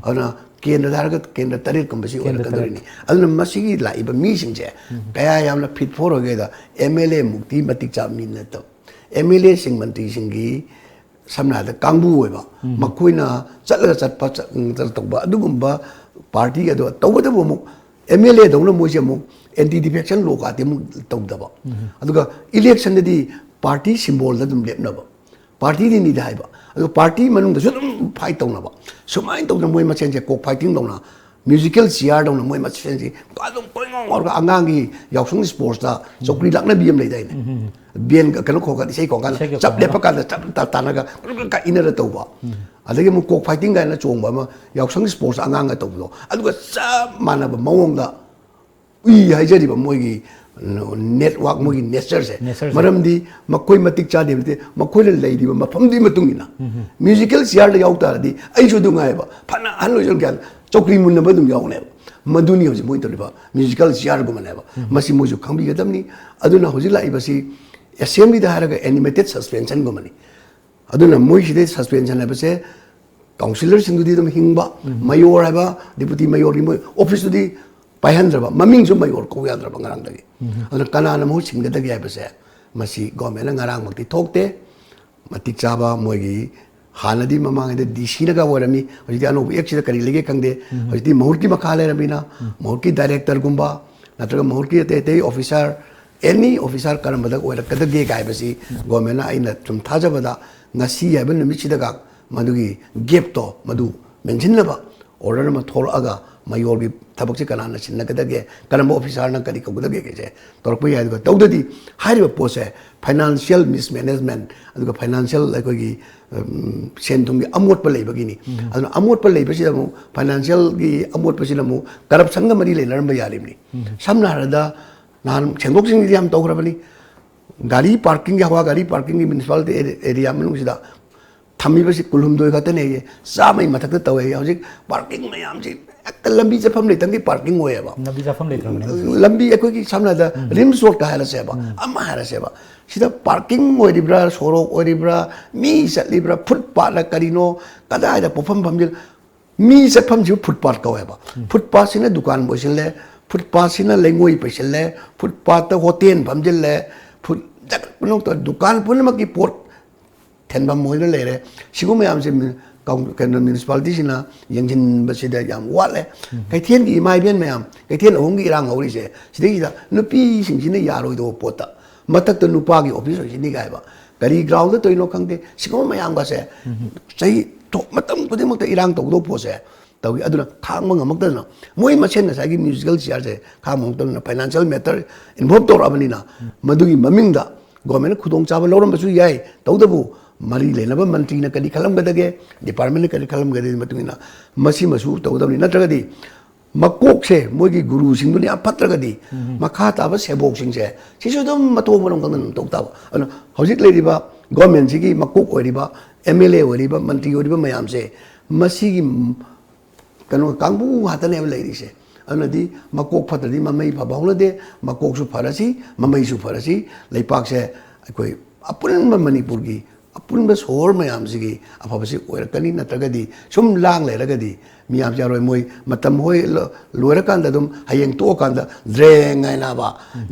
ꯑꯗꯨꯅ ꯀꯦꯟꯗ꯭ꯔꯗ ꯍꯥꯏꯔꯒ ꯀꯦꯟꯗ꯭ꯔ ꯇꯔꯦꯠꯀꯨꯝꯕꯁꯤ ꯀꯦꯟꯗ꯭ꯔ ꯑꯣꯏꯔꯛꯀꯗꯣꯔꯤꯅꯤ꯫ ꯑꯗꯨꯅ ꯃꯁꯤꯒꯤ ꯂꯥꯛꯏꯕ ꯃꯤꯁꯤꯡꯁꯦ ꯀꯌꯥ ꯌꯥꯝꯅ ꯐꯤꯠ ꯐꯣꯔ ꯑꯣꯏꯒꯦꯗ, ꯑꯦꯝ ꯑꯦꯜ ꯑꯦ ꯃꯨꯛꯇꯤ ꯃꯇꯤꯛ ꯆꯥꯕ ꯃꯤ ꯅꯠꯇꯕ, ꯑꯦꯝ ꯑꯦꯜ ꯑꯦꯁꯤꯡ, ꯃꯟꯇ꯭ꯔꯤꯁꯤꯡꯒꯤ ꯁꯝꯅ ꯍꯥꯏꯔꯕꯗ ꯀꯥꯡꯕꯨ ꯑꯣꯏꯕ, ꯃꯈꯣꯏꯅ ꯆꯠꯂꯒ ꯆꯠꯄ, ꯆꯠ-, ꯆꯠ-, ꯇꯧꯕ ꯑꯗꯨꯒꯨꯝꯕ ꯄꯥꯔꯇꯤ ꯑꯗꯣ ꯇꯧꯕꯇꯕꯨ ꯑꯃꯨꯛ ꯑꯦꯝ ꯑꯦꯜ ꯑꯦꯗꯧꯅ ꯃꯣꯏꯁꯦ ꯑꯃꯨꯛ ꯑꯦꯟꯇꯤ ꯗꯤꯐꯦꯛꯁꯟ ꯂꯣ ꯀꯥꯇꯤ ꯑꯃꯨꯛ ꯇꯧꯗꯕ꯫ ꯑꯗꯨꯒ ꯏꯂꯦꯛꯁꯟꯗꯗꯤ ꯄꯥꯔꯇꯤ ꯁꯤꯝꯕꯣꯜꯗ ꯑꯗꯨꯝ ꯂꯦꯞꯅꯕ꯫ ꯄꯥꯔꯇꯤꯗꯤꯅꯤꯗ ꯍꯥꯏꯕ꯫ ꯑꯗꯨꯒ ꯄꯥꯔꯇꯤ ꯃꯅꯨꯡꯗꯁꯨ ꯑꯗꯨꯝ ꯐꯥꯏꯠ ꯇꯧꯅꯕ꯫ ꯁꯨꯃꯥꯏꯅ ꯇꯧꯗꯅ ꯃꯣꯏ ꯃꯁꯦꯟꯁꯦ ꯀꯣꯛ ꯐꯥꯏꯇꯤꯡ ꯇꯧꯅ, ꯃ꯭ꯌꯨꯖꯤꯀꯦꯜ ꯆꯤꯌꯥꯔꯗꯧꯅ ꯃꯣꯏ ꯃꯁꯦꯟꯁꯤ ꯑꯗꯨꯝ ꯀꯣꯏꯉꯥꯎ ꯉꯥꯎꯔꯒ ꯑꯉꯥꯡꯒꯤ ꯌꯥꯎꯁꯪ ꯁ꯭ꯄꯣꯔꯠꯁꯇ ꯆꯧꯀ꯭ꯔꯤ ꯂꯥꯛꯅꯕꯤ ꯑꯃ ꯂꯩꯗꯥꯏꯅꯦ? ꯕꯦꯟ ꯀꯩꯅꯣ ꯈꯣꯡꯀꯥꯟ, ꯏꯁꯩ ꯈꯣꯡꯀꯥꯟꯗ ꯏꯁꯩꯒ ꯆꯞ ꯈꯣꯡꯉꯒ꯫ ꯂꯦꯞꯄ ꯀꯥꯟꯗ ꯆꯞ ꯇꯥ-, ꯇꯥꯟꯅꯒ ꯀ-, ꯀ-, ꯀ-, ꯏꯟꯅꯔ ꯇꯧꯕ꯫ ꯑꯗꯒꯤ ꯑꯃꯨꯛ ꯀꯣꯛ ꯐꯥꯏꯇꯤꯡ ꯀꯥꯏꯅ ꯆꯣꯡꯕ ꯑꯃ ꯌꯥꯎꯁꯪ ꯁ꯭ꯄꯣꯔꯠꯁ ꯑꯉꯥꯡꯒ ꯇꯧꯕꯗꯣ, ꯑꯗꯨꯒ ꯆꯞ ꯃꯥꯟꯅꯕ ꯃꯑꯣꯡꯗ ꯎꯏ ꯍꯥꯏꯖꯔꯤꯕ ꯃꯣꯏꯒꯤ ꯅꯦꯠꯋꯥꯛ, ꯃꯣꯏꯒꯤ ꯅꯦꯆꯔꯁꯦ꯫ ꯅꯦꯆꯔꯁꯦ꯫ ꯃꯔꯝꯗꯤ ꯃꯈꯣꯏ ꯃꯇꯤꯛ ꯆꯥꯗꯦ ꯅꯠꯇꯦ, ꯃꯈꯣꯏꯅ ꯂꯩꯔꯤꯕ ꯃꯐꯝꯗꯨꯒꯤ ꯃꯇꯨꯡ ꯏꯟꯅ꯫ ꯃ꯭ꯌꯨꯖꯤꯀꯦꯜ ꯆꯤꯌꯥꯔꯗ ꯌꯥꯎ ꯇꯥꯔꯗꯤ ꯑꯩꯁꯨ ꯑꯗꯨ ꯉꯥꯏꯕ, ꯐꯅ ꯑꯍꯜ ꯑꯣꯏꯁꯅꯨ ꯀꯌꯥ ꯆꯧꯀ꯭ꯔꯤ ꯃꯨꯟꯅꯕ ꯑꯗꯨꯝ ꯌꯥꯎꯅꯦꯕ꯫ ꯃꯗꯨꯅꯤ ꯍꯧꯖꯤꯛ ꯃꯣꯏ ꯇꯧꯔꯤꯕ ꯃ꯭ꯌꯨꯖꯤꯀꯦꯜ ꯆꯤꯌꯥꯔꯒꯨꯝꯕꯅꯦꯕ꯫ ꯃꯁꯤ ꯃꯣꯏꯁꯨ ꯈꯪꯕꯤꯒꯗꯕꯅꯤ꯫ ꯑꯗꯨꯅ ꯍꯧꯖꯤꯛ ꯂꯥꯛꯏꯕꯁꯤ ꯑꯦꯁꯦꯝꯕ꯭ꯂꯤꯗ ꯍꯥꯏꯔꯒ ꯑꯦꯅꯤꯃꯦꯇꯦꯠ ꯁꯁꯄꯦꯟꯁꯟꯒꯨꯝꯕꯅꯤ꯫ ꯑꯗꯨꯅ ꯃꯣꯏꯁꯤꯗꯩ ꯁꯁꯄꯦꯟꯁꯟ ꯍꯥꯏꯕꯁꯦ ꯀꯥꯎꯟꯁꯤꯂꯔꯁꯤꯡꯗꯨꯗꯤ ꯑꯗꯨꯝ ꯍꯤꯡꯕ, ꯃꯌꯣꯔ ꯍꯥꯏꯕ ꯗꯤꯄꯨꯇꯤ ꯃꯌꯣꯔꯒꯤ ꯃꯣꯏ ꯑꯣꯐꯤꯁꯇꯨꯗꯤ ꯄꯥꯏꯍꯟꯗ꯭ꯔꯕ, ꯃꯃꯤꯡꯁꯨ ꯃꯌꯣꯔ ꯀꯧ ꯌꯥꯗ꯭ꯔꯕ ꯉꯔꯥꯡꯗꯒꯤ꯫ ꯑꯗꯨꯅ ꯀꯅꯥꯅ ꯃꯍꯨꯠ ꯁꯤꯟꯒꯗꯒꯦ ꯍꯥꯏꯕꯁꯦ ꯃꯁꯤ ꯒꯣꯔꯃꯦꯟꯅ ꯉꯔꯥꯡꯃꯛꯇꯤ ꯊꯣꯛꯇꯦ꯫ ꯃꯇꯤꯛ ꯆꯥꯕ ꯃꯣꯏꯒꯤ ꯍꯥꯟꯅꯗꯤ ꯃꯃꯥꯡꯉꯩꯗ ꯗꯤ ꯁꯤꯅꯒ ꯑꯣꯏꯔꯝꯃꯤ, ꯍꯧꯖꯤꯛꯇꯤ ꯑꯅꯧꯕ ꯑꯦꯛꯁꯤꯗ ꯀꯔꯤ ꯂꯩꯒꯦ ꯈꯪꯗꯦ꯫ ꯍꯧꯖꯤꯛꯇꯤ ꯃꯍꯨꯠꯀꯤ ꯃꯈꯥ ꯂꯩꯔꯝꯃꯤꯅ ꯃꯍꯨꯠꯀꯤ ꯗꯥꯏꯔꯦꯛꯇꯔꯒꯨꯝꯕ ꯅꯠꯇ꯭ꯔꯒ ꯃꯍꯨꯠꯀꯤ ꯑꯇꯩ ꯑꯇꯩ ꯑꯣꯐꯤꯁꯥꯔ, ꯑꯦꯅꯤ ꯑꯣꯐꯤꯁꯥꯔ ꯀꯔꯝꯕꯗ ꯑꯣꯏꯔꯛꯀꯗꯒꯦ ꯍꯥꯏꯕꯁꯤ ꯒꯣꯔꯃꯦꯟꯅ, ꯑꯩꯅ ꯁꯨꯝ ꯊꯥꯖꯕꯗ, ꯉꯁꯤ ꯍꯥꯏꯕ ꯅꯨꯃꯤꯠꯁꯤꯗꯒ ꯃꯗꯨꯒꯤ ꯒꯦꯞꯇꯣ ꯃꯗꯨ ꯃꯦꯟꯁꯤꯟꯅꯕ ꯑꯣꯔꯗꯔ ꯑꯃ ꯊꯣꯛꯂꯛꯑꯒ ꯃꯌꯣꯔꯒꯤ ꯊꯕꯛꯁꯦ ꯀꯅꯥꯅ ꯁꯤꯟꯅꯒꯗꯒꯦ, ꯀꯔꯝꯕ ꯑꯣꯐꯤꯁꯥꯔꯅ ꯀꯔꯤ ꯀꯧꯒꯗꯒꯦ ꯍꯥꯏꯁꯦ ꯇꯧꯔꯛꯄ ꯌꯥꯏ꯫ ꯑꯗꯨꯒ ꯇꯧꯗꯗꯤ ꯍꯥꯏꯔꯤꯕ ꯄꯣꯠꯁꯦ ꯐꯥꯏꯅꯥꯟꯁꯤꯌꯦꯜ ꯃꯤꯁꯃꯦꯅꯦꯖꯃꯦꯟ, ꯑꯗꯨꯒ ꯐꯥꯏꯅꯥꯟꯁꯤꯌꯦꯜ ꯑꯩꯈꯣꯏꯒꯤ, ꯎꯝ, ꯁꯦꯟ ꯊꯨꯝꯒꯤ ꯑꯃꯣꯠꯄ ꯂꯩꯕꯒꯤꯅꯤ꯫ ꯑꯗꯨꯅ ꯑꯃꯣꯠꯄ ꯂꯩꯕꯁꯤꯗ ꯑꯃꯨꯛ ꯐꯥꯏꯅꯥꯟꯁꯤꯌꯦꯜꯒꯤ ꯑꯃꯣꯠꯄꯁꯤꯅ ꯑꯃꯨꯛ ꯀꯔꯞꯁꯟꯒ ꯃꯔꯤ ꯂꯩꯅꯔꯝꯕ ꯌꯥꯔꯤꯕꯅꯤ꯫ ꯁꯝꯅ ꯍꯥꯏꯔꯕꯗ ꯅꯍꯥꯟ ꯁꯦꯡꯗꯣꯛ ꯁꯦꯡꯖꯤꯟꯗꯤ ꯌꯥꯝ ꯇꯧꯈ꯭ꯔꯕꯅꯤ꯫ ꯒꯥꯔꯤ ꯄꯥꯔꯀꯤꯡꯒꯤ, ꯍꯋꯥ ꯒꯥꯔꯤ ꯄꯥꯔꯀꯤꯡꯒꯤ ꯃ꯭ꯌꯨꯅꯤꯁꯤꯄꯥꯂꯤꯇꯤ ꯑꯦꯔꯤ-, ꯑꯦꯔꯤꯌꯥ ꯃꯅꯨꯡꯁꯤꯗ ꯊꯝꯃꯤꯕꯁꯤ ꯀꯨꯟꯍꯨꯝꯗꯣꯏ ꯈꯛꯇꯅꯦ꯫ ꯆꯥꯝꯃꯩ ꯃꯊꯛꯇ ꯇꯧꯋꯦ꯫ ꯍꯧꯖꯤꯛ ꯄꯥꯔꯀꯤꯡ ꯃꯌꯥꯝꯁꯤ ꯍꯦꯛꯇ ꯂꯝꯕꯤ ꯆꯠꯐꯝ ꯂꯩꯇꯪꯒꯤ ꯄꯥꯔꯀꯤꯡ ꯑꯣꯏꯌꯦꯕ꯫ ꯂꯝꯕꯤ ꯆꯠꯐꯝ ꯂꯩꯇ꯭ꯔꯕꯅꯦ ꯍꯧꯖꯤꯛ꯫ ꯂꯝꯕꯤ ꯑꯩꯈꯣꯏꯒꯤ ꯁꯝꯅ ꯍꯥꯏꯔꯕꯗ ꯔꯤꯝꯁ ꯔꯣꯗꯀ ꯍꯥꯏꯔꯁꯦꯕ, ꯑꯃ ꯍꯥꯏꯔꯁꯦꯕ, ꯁꯤꯗ ꯄꯥꯔꯀꯤꯡ ꯑꯣꯏꯔꯤꯕ꯭ꯔꯥ, ꯁꯣꯔꯣꯛ ꯑꯣꯏꯔꯤꯕ꯭ꯔꯥ, ꯃꯤ ꯆꯠꯂꯤꯕ꯭ꯔꯥ, ꯐꯨꯠꯄꯥꯠꯅ ꯀꯔꯤꯅꯣ, ꯀꯗꯥꯏꯗ ꯄꯣꯠꯐꯝ ꯐꯝꯖꯤꯜ-, ꯃꯤ ꯆꯠꯐꯝꯁꯤꯕꯨ ꯐꯨꯠꯄꯥꯠ ꯀꯧꯋꯦꯕ꯫ ꯐꯨꯠꯄꯥꯠꯁꯤꯅ ꯗꯨꯀꯥꯟ ꯑꯣꯏꯁꯤꯜꯂꯦ, ꯐꯨꯠꯄꯥꯠꯁꯤꯅ ꯂꯩꯉꯣꯏ ꯄꯩꯁꯤꯜꯂꯦ, ꯐꯨꯠꯄꯥꯠꯇ ꯍꯣꯇꯦꯜ ꯐꯝꯖꯤꯜꯂꯦ, ꯐꯨꯠ-, ꯖꯒꯠ ꯄꯨꯝꯅꯃꯛꯇ ꯗꯨꯀꯥꯟ ꯄꯨꯝꯅꯃꯛꯀꯤ ꯄꯣꯠ ꯊꯦꯟꯐꯝ ꯑꯣꯏꯅ ꯂꯩꯔꯦ꯫ ꯁꯤꯒꯨꯝꯕ ꯃꯌꯥꯝꯁꯦ ꯃꯤ-, ꯀꯥꯎꯟ-, ꯀꯩꯅꯣ, ꯃ꯭ꯌꯨꯅꯤꯁꯤꯄꯥꯂꯤꯇꯤꯁꯤꯅ ꯌꯦꯡꯁꯤꯟꯕꯁꯤꯗ ꯌꯥꯝ ꯋꯥꯠꯂꯦ꯫ ꯀꯩꯊꯦꯜꯒꯤ ꯏꯃꯥ ꯏꯕꯦꯟ ꯃꯌꯥꯝ, ꯀꯩꯊꯦꯜ ꯑꯍꯨꯝꯒꯤ ꯏꯔꯥꯡ ꯍꯧꯔꯤꯁꯦ, ꯁꯤꯗꯩꯁꯤꯗ ꯅꯨꯄꯤꯁꯤꯡꯁꯤꯅ ꯌꯥꯔꯣꯏꯗꯧꯕ ꯄꯣꯠꯇ ꯃꯊꯛꯇ ꯅꯨꯄꯥꯒꯤ ꯑꯣꯐꯤꯁ ꯑꯣꯏꯁꯤꯅꯤ ꯀꯥꯏꯕ, ꯀꯔꯤ ꯒ꯭ꯔꯥꯎꯟꯗ ꯇꯧꯔꯤꯅꯣ ꯈꯪꯗꯦ꯫ ꯁꯤꯒꯨꯝꯕ ꯃꯌꯥꯝꯒꯁꯦ ꯆꯍꯤ ꯊꯣꯛ-, ꯃꯇꯝ ꯈꯨꯗꯤꯡꯃꯛꯇ ꯏꯔꯥꯡ ꯇꯧꯒꯗꯧꯕ ꯄꯣꯠꯁꯦ ꯇꯧꯏ꯫ ꯑꯗꯨꯅ ꯈꯥꯡꯕ ꯉꯝꯃꯛꯇꯗꯅ ꯃꯣꯏ ꯃꯁꯦꯟ ꯉꯁꯥꯏꯒꯤ ꯃ꯭ꯌꯨꯖꯤꯀꯦꯜ ꯆꯤꯌꯔꯁꯦ ꯈꯥꯡꯕ ꯉꯝꯃꯛꯇꯗꯅ ꯐꯥꯏꯅꯥꯟꯁꯤꯌꯦꯜ ꯃꯦꯇꯔ ꯏꯟꯚꯣꯜꯕ ꯇꯧꯔꯛꯑꯕꯅꯤꯅ ꯃꯗꯨꯒꯤ ꯃꯃꯤꯡꯗ ꯒꯣꯔꯃꯦꯟꯅ ꯈꯨꯗꯣꯡꯆꯥꯕ ꯂꯧꯔꯝꯕꯁꯨ ꯌꯥꯏ꯫ ꯇꯧꯗꯕꯨ ꯃꯔꯤ ꯂꯩꯅꯕ ꯃꯟꯇ꯭ꯔꯤꯅ ꯀꯔꯤ ꯈꯜꯂꯝꯒꯗꯒꯦ, ꯗꯤꯄꯥꯔꯠꯃꯦꯟꯅ ꯀꯔꯤ ꯈꯜꯂꯝꯒꯗꯒꯦ ꯃꯇꯨꯡ ꯏꯟꯅ ꯃꯁꯤꯃꯁꯨ ꯇꯧꯒꯗꯕꯅꯤ꯫ ꯅꯠꯇ꯭ꯔꯒꯗꯤ ꯃꯀꯣꯛꯁꯦ ꯃꯣꯏꯒꯤ ꯒꯨꯔꯨꯁꯤꯡꯗꯨꯅ ꯌꯥꯝ ꯐꯠꯇ꯭ꯔꯒꯗꯤ ꯃꯈꯥ ꯇꯥꯕ ꯁꯦꯕꯣꯛꯁꯤꯡꯁꯦ ꯁꯤꯁꯨ ꯑꯗꯨꯝ ꯃꯊꯣꯡ ꯃꯔꯝ ꯈꯪꯗꯅ ꯑꯗꯨꯝ ꯇꯧ ꯇꯥꯕ꯫ ꯑꯗꯨꯅ ꯍꯧꯖꯤꯛ ꯂꯩꯔꯤꯕ ꯒꯣꯔꯃꯦꯟꯁꯤꯒꯤ ꯃꯀꯣꯛ ꯑꯣꯏꯔꯤꯕ, ꯑꯦꯝ ꯑꯦꯜ ꯑꯦ ꯑꯣꯏꯔꯤꯕ, ꯃꯟꯇ꯭ꯔꯤ ꯑꯣꯏꯔꯤꯕ ꯃꯌꯥꯝꯁꯦ ꯃꯁꯤꯒꯤ ꯀꯩꯅꯣ ꯀꯥꯡꯕꯨ ꯉꯥꯛꯇꯅꯦꯕ ꯂꯩꯔꯤꯁꯦ꯫ ꯑꯗꯨꯅꯗꯤ ꯃꯀꯣꯛ ꯐꯠꯇ꯭ꯔꯗꯤ ꯃꯃꯩ ꯐꯕ ꯍꯧꯅꯗꯦ꯫ ꯃꯀꯣꯛꯁꯨ ꯐꯔꯁꯤ, ꯃꯃꯩꯁꯨ ꯐꯔꯁꯤ, ꯂꯩꯄꯥꯛꯁꯦ ꯑꯩꯈꯣꯏ ꯑꯄꯨꯟꯕ ꯃꯅꯤꯄꯨꯔꯒꯤ ꯑꯄꯨꯟꯕ ꯁꯣꯍꯣꯔ ꯃꯌꯥꯝꯁꯤꯒꯤ ꯑꯐꯕꯁꯤ ꯑꯣꯏꯔꯛꯀꯅꯤ꯫ ꯅꯠꯇ꯭ꯔꯒꯗꯤ ꯁꯨꯝ ꯂꯥꯡ ꯂꯩꯔꯒꯗꯤ ꯃꯤꯌꯥꯝꯁꯤ ꯌꯥꯔꯣꯏ꯫ ꯃꯣꯏ ꯃꯇꯝ ꯍꯣꯏ ꯂꯣ-, ꯂꯣꯏꯔꯀꯥꯟꯗ ꯑꯗꯨꯝ ꯍꯌꯦꯡ ꯇꯣꯛꯑꯀꯥꯟꯗ ꯗ꯭ꯔꯦꯡ ꯍꯥꯏꯅꯕ,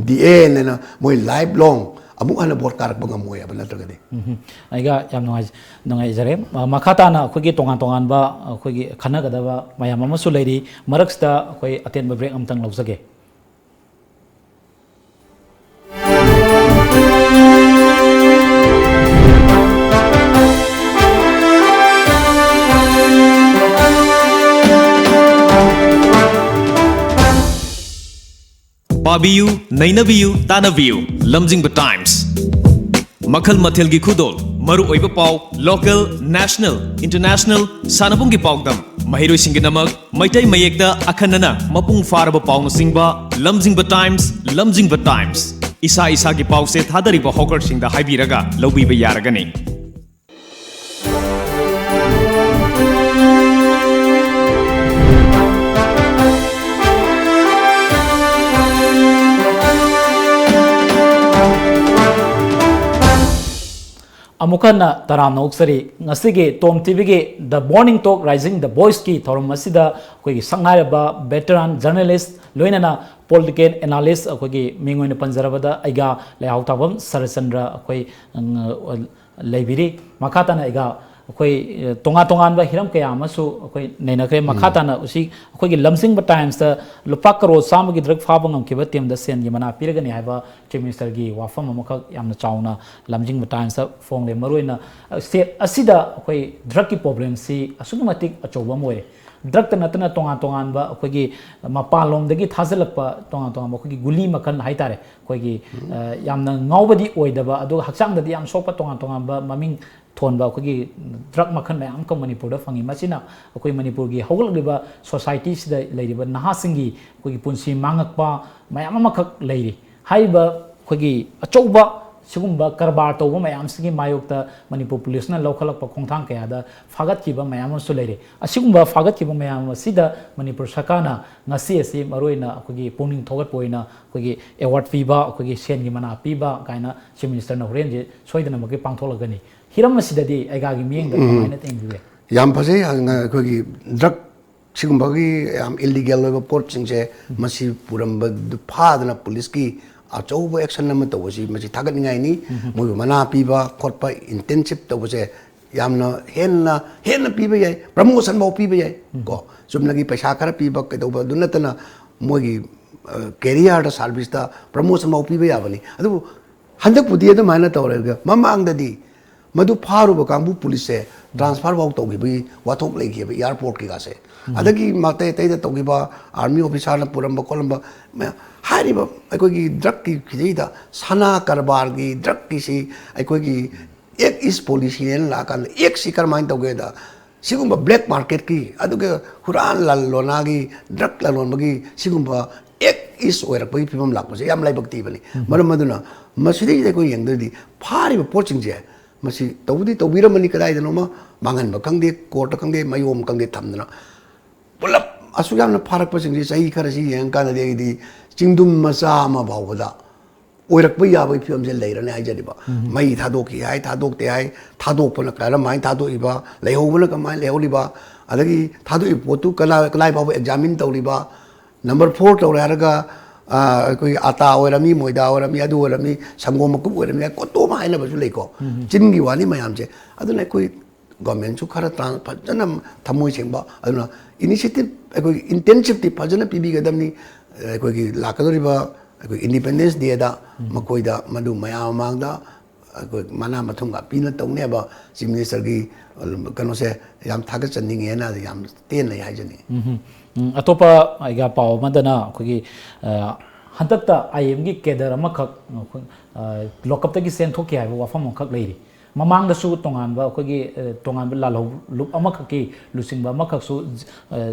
ꯗꯤ ꯑꯦꯟ ꯍꯥꯏꯅ ꯃꯣꯏ ꯂꯥꯏꯐ ꯂꯣꯡ ꯑꯃꯨꯛ ꯍꯟꯅ ꯚꯣꯠ ꯀꯥꯔꯛꯄ ꯉꯝꯃꯣꯏ ꯍꯥꯏꯕ ꯅꯠꯇ꯭ꯔꯒꯗꯤ꯫ ꯎꯝ꯫ ꯑꯩꯒ ꯌꯥꯝ ꯅꯨꯡꯉꯥꯏ-, ꯅꯨꯡꯉꯥꯏꯖꯔꯦ꯫ ꯑ, ꯃꯈꯥ ꯇꯥꯅ ꯑꯩꯈꯣꯏꯒꯤ ꯇꯣꯉꯥꯟ ꯇꯣꯉꯥꯟꯕ ꯑꯩꯈꯣꯏꯒꯤ ꯈꯟꯅꯒꯗꯕ ꯃꯌꯥꯝ ꯑꯃꯁꯨ ꯂꯩꯔꯤ꯫ ꯃꯔꯛꯁꯤꯗ ꯑꯩꯈꯣꯏ ꯑꯇꯦꯟꯕ ꯕ꯭ꯔꯦꯛ ꯑꯃꯇꯪ ꯂꯧꯖꯒꯦ꯫ ꯄꯥꯕꯤꯌꯨ, ꯅꯩꯅꯕꯤꯌꯨ, ꯇꯥꯟꯅꯕꯤꯌꯨ꯫ ꯂꯝꯖꯤꯡꯕ ꯇꯥꯏꯝꯁ꯫ ꯃꯈꯜ ꯃꯊꯦꯜꯒꯤ ꯈꯨꯗꯣꯜ, ꯃꯔꯨꯑꯣꯏꯕ ꯄꯥꯎ, local, national, international, ꯁꯥꯟꯅꯕꯨꯡꯒꯤ ꯄꯥꯎꯗꯝ, ꯃꯍꯩꯔꯣꯏꯁꯤꯡꯒꯤꯗꯃꯛ ꯃꯩꯇꯩ ꯃꯌꯦꯛꯇ ꯑꯈꯟꯅꯅ ꯃꯄꯨꯡ ꯐꯥꯔꯕ ꯄꯥꯎꯅꯆꯤꯡꯕ꯫ ꯂꯝꯖꯤꯡꯕ ꯇꯥꯏꯝꯁ, ꯂꯝꯖꯤꯡꯕ ꯇꯥꯏꯝꯁ꯫ ꯏꯁꯥ ꯏꯁꯥꯒꯤ ꯄꯥꯎꯁꯦ ꯊꯥꯗꯔꯤꯕ ꯍꯣꯀꯔꯁꯤꯡꯗ ꯍꯥꯏꯕꯤꯔꯒ ꯂꯧꯕꯤꯕ ꯌꯥꯔꯒꯅꯤ꯫ ꯑꯃꯨꯛ ꯍꯟꯅ ꯇꯔꯥꯝꯅ ꯑꯣꯛꯆꯔꯤ꯫ ꯉꯁꯤꯒꯤ ꯇꯣꯝ ꯇꯤꯚꯤꯒꯤ The Morning Talk Rising the Voiceꯀꯤ ꯊꯧꯔꯝ ꯑꯁꯤꯗ ꯑꯩꯈꯣꯏꯒꯤ ꯁꯛꯅꯥꯏꯔꯕ veteran journalist, ꯂꯣꯏꯅꯅ political analyst, ꯑꯩꯈꯣꯏꯒꯤ ꯃꯤꯡ ꯑꯣꯏꯅ ꯄꯟꯖꯔꯕꯗ ꯑꯩꯒ ꯂꯩꯍꯥꯎ ꯊꯥꯡꯕꯝ ꯁꯔꯠꯆꯟꯗ꯭ꯔ ꯑꯩꯈꯣꯏ, ꯎꯝ, ꯂꯩꯕꯤꯔꯤ꯫ ꯃꯈꯥ ꯇꯥꯅ ꯑꯩꯒ ꯑꯩꯈꯣꯏ, ꯑ, ꯇꯣꯉꯥꯟ ꯇꯣꯉꯥꯟꯕ ꯍꯤꯔꯝ ꯀꯌꯥ ꯑꯃꯁꯨ ꯑꯩꯈꯣꯏ ꯅꯩꯅꯈ꯭ꯔꯦ꯫ ꯃꯈꯥ ꯎꯝ꯫ ꯇꯥꯅ ꯎꯁꯤ ꯑꯩꯈꯣꯏꯒꯤ ꯂꯝꯖꯤꯡꯕ ꯇꯥꯏꯝꯁꯇ ꯂꯨꯄꯥ ꯀꯔꯣꯔ ꯆꯥꯝꯃꯒꯤ ꯗ꯭ꯔꯒ ꯐꯥꯕ ꯉꯝꯈꯤꯕ ꯇꯤꯝꯗ ꯁꯦꯟꯒꯤ ꯃꯅꯥ ꯄꯤꯔꯒꯅꯤ ꯍꯥꯏꯕ ꯆꯤꯐ ꯃꯤꯅꯤꯁꯇꯔꯒꯤ ꯋꯥꯐꯝ ꯑꯃꯈꯛ ꯌꯥꯝꯅ ꯆꯥꯎꯅ ꯂꯝꯖꯤꯡꯕ ꯇꯥꯏꯝꯁꯇ ꯐꯣꯡꯂꯦ꯫ ꯃꯔꯨꯑꯣꯏꯅ, ꯑ, ꯁ꯭ꯇꯦꯠ ꯑꯁꯤꯗ ꯑꯩꯈꯣꯏ ꯗ꯭ꯔꯒꯀꯤ ꯄ꯭ꯔꯣꯕ꯭ꯂꯦꯝꯁꯤ ꯑꯁꯨꯛꯀꯤ ꯃꯇꯤꯛ ꯑꯆꯧꯕ ꯑꯃ ꯑꯣꯏꯔꯦ꯫ ꯗ꯭ꯔꯒꯇ ꯅꯠꯇꯅ ꯇꯣꯉꯥꯟ ꯇꯣꯉꯥꯟꯕ ꯑꯩꯈꯣꯏꯒꯤ ꯃꯄꯥꯟꯂꯣꯝꯗꯒꯤ ꯊꯥꯖꯤꯜꯂꯛꯄ ꯇꯣꯉꯥꯟ ꯇꯣꯉꯥꯟꯕ ꯑꯩꯈꯣꯏꯒꯤ ꯒꯨꯂꯤ ꯃꯈꯜ ꯍꯥꯏꯇꯥꯔꯦ, ꯑꯩꯈꯣꯏꯒꯤ, ꯎꯝ꯫ ꯑ, ꯌꯥꯝꯅ ꯉꯥꯎꯕꯗꯤ ꯑꯣꯏꯗꯕ ꯑꯗꯨꯒ ꯍꯛꯆꯥꯡꯗꯗꯤ ꯌꯌꯥꯝ ꯁꯣꯛꯄ ꯇꯣꯉꯥꯟ ꯇꯣꯉꯥꯟꯕ ꯃꯃꯤꯡ ꯊꯣꯟꯕ ꯑꯩꯈꯣꯏꯒꯤ ꯗ꯭ꯔꯒ ꯃꯈꯜ ꯃꯌꯥꯝ ꯑꯃꯈꯛ ꯃꯅꯤꯄꯨꯔꯗ ꯐꯪꯉꯤ꯫ ꯃꯁꯤꯅ ꯑꯩꯈꯣꯏ ꯃꯅꯤꯄꯨꯔꯒꯤ ꯍꯧꯒꯠꯂꯛꯂꯤꯕ ꯁꯣꯁꯥꯏꯇꯤꯁꯤꯗ ꯂꯩꯔꯤꯕ ꯅꯍꯥꯁꯤꯡꯒꯤ ꯑꯩꯈꯣꯏꯒꯤ ꯄꯨꯟꯁꯤ ꯃꯥꯡꯉꯛꯄ ꯃꯌꯥꯝ ꯑꯃꯈꯛ ꯂꯩꯔꯤ꯫ ꯍꯥꯏꯔꯤꯕ ꯑꯩꯈꯣꯏꯒꯤ ꯑꯆꯧꯕ ꯁꯤꯒꯨꯝꯕ ꯀꯔꯕꯥꯔ ꯇꯧꯕ ꯃꯌꯥꯝꯁꯤꯒꯤ ꯃꯥꯌꯣꯛꯇ ꯃꯅꯤꯄꯨꯔ ꯄꯨꯂꯤꯁꯅ ꯂꯧꯈꯠꯂꯛꯄ ꯈꯣꯡꯊꯥꯡ ꯀꯌꯥꯗ ꯐꯥꯒꯠꯈꯤꯕ ꯃꯌꯥꯝ ꯑꯃꯁꯨ ꯂꯩꯔꯤ꯫ ꯑꯁꯤꯒꯨꯝꯕ ꯐꯥꯒꯠꯈꯤꯕ ꯃꯌꯥꯝ ꯑꯁꯤꯗ ꯃꯅꯤꯄꯨꯔ ꯁꯔꯀꯥꯔꯅ ꯉꯁꯤ ꯑꯁꯤ ꯃꯔꯨꯑꯣꯏꯅ ꯑꯩꯈꯣꯏꯒꯤ ꯄꯨꯛꯅꯤꯡ ꯊꯧꯒꯠꯄ ꯑꯣꯏꯅ ꯑꯩꯈꯣꯏꯒꯤ ꯑꯦꯋꯥꯔꯗ ꯄꯤꯕ, ꯑꯩꯈꯣꯏꯒꯤ ꯁꯦꯟꯒꯤ ꯃꯅꯥ ꯄꯤꯕ ꯀꯥꯏꯅ ꯆꯤꯐ ꯃꯤꯅꯤꯁꯇꯔꯅ ꯍꯣꯔꯦꯟꯁꯦ ꯁꯣꯏꯗꯅꯃꯛꯀꯤ ꯄꯥꯡꯊꯣꯛꯂꯛꯀꯅꯤ꯫ ꯍꯤꯔꯝ ꯑꯁꯤꯗꯗꯤ ꯑꯩꯒꯥꯒꯤ ꯃꯤꯠꯌꯦꯡꯗ ꯎꯝ꯫ ꯀꯃꯥꯏꯅ ꯌꯦꯡꯕꯤꯒꯦ? ꯌꯥꯝ ꯐꯖꯩ꯫ ꯑꯩꯈꯣꯏꯒꯤ ꯗ꯭ꯔꯒ ꯁꯤꯒꯨꯝꯕꯒꯤ ꯌꯥꯝ ꯏꯂꯤꯒꯦꯜ ꯑꯣꯏꯕ ꯄꯣꯠꯁꯤꯡꯁꯦ ꯃꯁꯤ ꯄꯨꯔꯝꯕꯗꯨ ꯐꯥꯗꯅ ꯄꯨꯂꯤꯁꯀꯤ ꯑꯆꯧꯕ ꯑꯦꯛꯁꯟ ꯑꯃ ꯇꯧꯕꯁꯤ ꯃꯁꯤ ꯊꯥꯒꯠꯅꯤꯡꯉꯥꯏꯅꯤ꯫ ꯃꯣꯏꯕꯨ ꯃꯅꯥ ꯄꯤꯕ ꯈꯣꯠꯄ, ꯏꯟꯇꯔꯟꯁꯤꯞ ꯇꯧꯕꯁꯦ ꯌꯥꯝꯅ ꯍꯦꯟꯅ, ꯍꯦꯟꯅ ꯄꯤꯕ ꯌꯥꯏ, ꯄ꯭ꯔꯃꯣꯁꯟ ꯐꯥꯎ ꯄꯤꯕ ꯌꯥꯏ꯫ ꯀꯣ, ꯆꯨꯝꯅꯒꯤ ꯄꯩꯁꯥ ꯈꯔ ꯄꯤꯕ ꯀꯩꯗꯧꯕ ꯑꯗꯨ ꯅꯠꯇꯅ ꯃꯣꯏꯒꯤ ꯀꯦꯔꯤꯌꯔꯗ, ꯁꯥꯔꯚꯤꯁꯇ ꯄ꯭ꯔꯃꯣꯁꯟ ꯐꯥꯎ ꯄꯤꯕ ꯌꯥꯕꯅꯤ꯫ ꯑꯗꯨꯕꯨ ꯍꯟꯗꯛꯄꯨꯗꯤ ꯑꯗꯨꯃꯥꯏꯅ ꯇꯧꯔꯦ꯫ ꯃꯃꯥꯡꯗꯗꯤ ꯃꯗꯨ ꯐꯥꯔꯨꯕ ꯀꯥꯡꯕꯨ ꯄꯨꯂꯤꯁꯁꯦ ꯇ꯭ꯔꯥꯟꯁꯐꯔ ꯐꯥꯎ ꯇꯧꯈꯤꯕꯒꯤ ꯋꯥꯊꯣꯛ ꯂꯩꯈꯤꯕ, ꯑꯦꯌꯥꯔꯄꯣꯔꯠ ꯀꯩꯀꯥꯁꯦ꯫ ꯑꯗꯒꯤ ꯑꯇꯩ ꯑꯇꯩꯗ ꯇꯧꯈꯤꯕ, ꯑꯥꯔꯃꯤ ꯑꯣꯐꯤꯁꯥꯔꯅ ꯄꯨꯔꯝꯕ ꯈꯣꯠꯂꯝꯕ ꯃꯌꯥꯝ꯫ ꯍꯥꯏꯔꯤꯕ ꯑꯩꯈꯣꯏꯒꯤ ꯗ꯭ꯔꯒꯀꯤ ꯈꯤꯗꯩꯗ ꯁꯅꯥ ꯀꯔꯕꯥꯔꯒꯤ, ꯗ꯭ꯔꯒꯀꯤꯁꯤ ꯑꯩꯈꯣꯏꯒꯤ ꯑꯦꯛ ꯏꯁ ꯄꯣꯂꯤꯁꯤꯅꯦꯅ ꯂꯥꯛꯑꯀꯥꯟꯗ, ꯑꯦꯛꯁꯤ ꯀꯔꯝꯍꯥꯏꯅ ꯇꯧꯒꯦꯗ, ꯁꯤꯒꯨꯝꯕ ꯕ꯭ꯂꯦꯛ ꯃꯥꯔꯀꯦꯠꯀꯤ, ꯑꯗꯨꯒ ꯍꯨꯔꯥꯟ ꯂꯥꯟ ꯂꯣꯅꯥꯒꯤ, ꯗ꯭ꯔꯒ ꯂꯂꯣꯟꯕꯒꯤ ꯁꯤꯒꯨꯝꯕ ꯑꯦꯛ ꯏꯁ ꯑꯣꯏꯔꯛꯄꯒꯤ ꯐꯤꯕꯝ ꯂꯥꯛꯄꯁꯦ ꯌꯥꯝ ꯂꯥꯏꯕꯛ ꯊꯤꯕꯅꯤ꯫ ꯃꯔꯝ ꯑꯗꯨꯅ ꯃꯁꯤꯗꯩꯁꯤꯗ ꯑꯩꯈꯣꯏ ꯌꯦꯡꯗ꯭ꯔꯗꯤ ꯐꯥꯔꯤꯕ ꯄꯣꯠꯁꯤꯡꯁꯦ ꯃꯁꯤ ꯇꯧꯕꯗꯤ ꯇꯧꯕꯤꯔꯝꯃꯅꯤ, ꯀꯗꯥꯏꯗꯅꯣꯃ ꯃꯥꯡꯍꯟꯕ ꯈꯪꯗꯦ, ꯀꯣꯔꯠꯇ ꯈꯪꯗꯦ, ꯃꯌꯣꯝ ꯈꯪꯗꯦ ꯊꯝꯗꯅ ꯄꯨꯂꯞ ꯑꯁꯨꯛ ꯌꯥꯝꯅ ꯐꯥꯔꯛꯄꯁꯤꯡꯁꯤ ꯆꯍꯤ ꯈꯔꯁꯤ ꯌꯦꯡꯉꯀꯥꯟꯗꯗꯤ ꯑꯩꯗꯤ ꯆꯤꯡꯗꯨꯝ ꯃꯆꯥ ꯑꯃ ꯐꯥꯎꯕꯗ ꯑꯣꯏꯔꯛꯄ ꯌꯥꯕꯒꯤ ꯐꯤꯕꯝꯁꯦ ꯂꯩꯔꯅꯤ ꯍꯥꯏꯖꯔꯤꯕ꯫ ꯃꯩ ꯊꯥꯗꯣꯛꯈꯤ ꯍꯥꯏ, ꯊꯥꯗꯣꯛꯇꯦ ꯍꯥꯏ, ꯊꯥꯗꯣꯛꯄꯅ ꯀꯔꯝꯍꯥꯏꯅ ꯊꯥꯗꯣꯛꯏꯕ, ꯂꯩꯍꯧꯕꯅ ꯀꯃꯥꯏꯅ ꯂꯩꯍꯧꯔꯤꯕ, ꯑꯗꯒꯤ ꯊꯥꯗꯣꯛꯏꯕ ꯄꯣꯠꯇꯨ ꯀꯅꯥ, ꯀꯗꯥꯏ ꯐꯥꯎꯕ ꯑꯦꯛꯖꯥꯃꯤꯟ ꯇꯧꯔꯤꯕ, ꯅꯝꯕꯔ ꯐꯣꯔ ꯇꯧꯔꯦ ꯍꯥꯏꯔꯒ, ꯑ, ꯑꯩꯈꯣꯏꯒꯤ ꯑꯥꯇꯥ ꯑꯣꯏꯔꯝꯃꯤ, ꯃꯣꯏꯗꯥ ꯑꯣꯏꯔꯝꯃꯤ, ꯑꯗꯨ ꯑꯣꯏꯔꯝꯃꯤ, ꯁꯪꯒꯣꯝ ꯃꯀꯨꯞ ꯑꯣꯏꯔꯝꯃꯤ ꯍꯥꯏ ꯀꯣꯠꯇꯣꯛ ꯑꯃ ꯍꯥꯏꯅꯕꯁꯨ ꯂꯩꯀꯣ꯫ ꯆꯤꯟꯒꯤ ꯋꯥꯅꯤ ꯃꯌꯥꯝꯁꯦ꯫ ꯑꯗꯨꯅ ꯑꯩꯈꯣꯏ ꯒꯣꯔꯃꯦꯟꯁꯨ ꯈꯔ ꯇ꯭ꯔꯥꯟ-, ꯐꯖꯅ ꯊꯃꯣꯏ ꯁꯦꯡꯕ, ꯑꯗꯨꯅ ꯏꯅꯤꯁꯤꯌꯦꯇꯤꯚ, ꯑꯩꯈꯣꯏꯒꯤ ꯏꯟꯇꯔꯟꯁꯤꯞꯇꯤ ꯐꯖꯅ ꯄꯤꯕꯤꯒꯗꯕꯅꯤ꯫ ꯑꯩꯈꯣꯏꯒꯤ ꯂꯥꯛꯀꯗꯧꯔꯤꯕ ꯑꯩꯈꯣꯏ ꯏꯟꯗꯤꯄꯦꯟꯗꯦꯟꯁ ꯗꯦꯗ ꯃꯈꯣꯏꯗ ꯃꯗꯨ ꯃꯌꯥꯝ ꯃꯃꯥꯡꯗ ꯑꯩꯈꯣꯏ ꯃꯅꯥ ꯃꯊꯨꯝꯒ ꯄꯤꯅ ꯇꯧꯅꯦꯕ ꯆꯤꯐ ꯃꯤꯅꯤꯁꯇꯔꯒꯤ ꯀꯩꯅꯣꯁꯦ ꯌꯥꯝ ꯊꯥꯒꯠꯆꯅꯤꯡꯉꯦꯅ ꯌꯥꯝ ꯇꯦꯟꯅ ꯍꯥꯏꯖꯅꯤꯡꯉꯤ꯫ ꯎꯝ, ꯑꯇꯣꯞꯄ ꯑꯩꯒ ꯄꯥꯎ ꯑꯃꯗꯅ ꯑꯩꯈꯣꯏꯒꯤ, ꯑ, ꯍꯟꯗꯛꯇ ꯑꯥꯏ ꯑꯦꯝꯒꯤ ꯀꯦꯗꯔ ꯑꯃꯈꯛ, ꯑ, ꯂꯣꯀꯞꯇꯒꯤ ꯆꯦꯟꯊꯣꯛꯈꯤ ꯍꯥꯏꯕ ꯋꯥꯐꯝ ꯑꯃꯈꯛ ꯂꯩꯔꯤ꯫ ꯃꯃꯥꯡꯗꯁꯨ ꯇꯣꯉꯥꯟꯕ ꯑꯩꯈꯣꯏꯒꯤ, ꯑ, ꯇꯣꯉꯥꯟꯕ ꯂꯥꯜꯍꯧꯂꯨꯞ ꯑꯃꯈꯛꯀꯤ ꯂꯨꯆꯤꯡꯕ ꯑꯃꯈꯛꯁꯨ, ꯑ,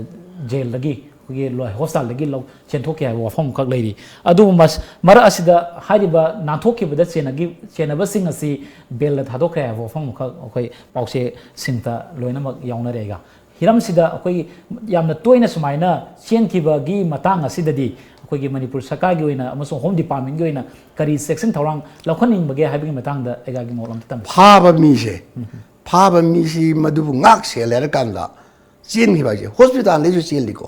ꯖꯦꯜꯗꯒꯤ ꯑꯩꯈꯣꯏꯒꯤ ꯂꯣ-, ꯍꯣꯁꯄꯤꯇꯥꯜꯗꯒꯤ ꯂꯧ-, ꯆꯦꯟꯊꯣꯛꯈꯤ ꯍꯥꯏꯕ ꯋꯥꯐꯝ ꯑꯃꯈꯛ ꯂꯩꯔꯤ꯫ ꯑꯗꯨꯕꯨ ꯃꯁ-, ꯃꯔꯛ ꯑꯁꯤꯗ ꯍꯥꯏꯔꯤꯕ ꯅꯥꯟꯊꯣꯛꯈꯤꯕꯗ ꯆꯦꯟꯅꯒꯤ-, ꯆꯦꯟꯅꯕꯁꯤꯡ ꯑꯁꯤ ꯕꯦꯜꯗ ꯊꯥꯗꯣꯛꯈ꯭ꯔꯦ ꯍꯥꯏꯕ ꯋꯥꯐꯝ ꯑꯃꯈꯛ ꯑꯩꯈꯣꯏ ꯄꯥꯎꯆꯦꯁꯤꯡꯗ ꯂꯣꯏꯅꯃꯛ ꯌꯥꯎꯅꯔꯦꯒ꯫ ꯍꯤꯔꯝꯁꯤꯗ ꯑꯩꯈꯣꯏꯒꯤ ꯌꯥꯝꯅ ꯇꯣꯏꯅ ꯁꯨꯃꯥꯏꯅ ꯆꯦꯟꯈꯤꯕꯒꯤ ꯃꯇꯥꯡ ꯑꯁꯤꯗꯗꯤ ꯑꯩꯈꯣꯏꯒꯤ ꯃꯅꯤꯄꯨꯔ ꯁꯔꯀꯥꯔꯒꯤ ꯑꯣꯏꯅ ꯑꯃꯁꯨꯡ ꯍꯣꯝ ꯗꯤꯄꯥꯔꯠꯃꯦꯟꯒꯤ ꯑꯣꯏꯅ ꯀꯔꯤ ꯆꯦꯛꯁꯤꯟ ꯊꯧꯔꯥꯡ ꯂꯧꯈꯠꯅꯤꯡꯕꯒꯦ ꯍꯥꯏꯕꯒꯤ ꯃꯇꯥꯡꯗ ꯑꯩꯒꯤ ꯃꯣꯠ ꯑꯝꯇ ꯇꯝꯕꯤꯌꯨ꯫ ꯐꯥꯕ ꯃꯤꯁꯦ, ꯐꯥꯕ ꯃꯤꯁꯤ ꯃꯗꯨꯕꯨ ꯉꯥꯛ ꯁꯦꯜ ꯂꯩꯔꯀꯥꯟꯗ ꯆꯦꯟꯈꯤꯕ ꯍꯥꯏꯁꯦ ꯍꯣꯁꯄꯤꯇꯥꯜꯗꯩꯁꯨ ꯆꯦꯜꯂꯤꯀꯣ꯫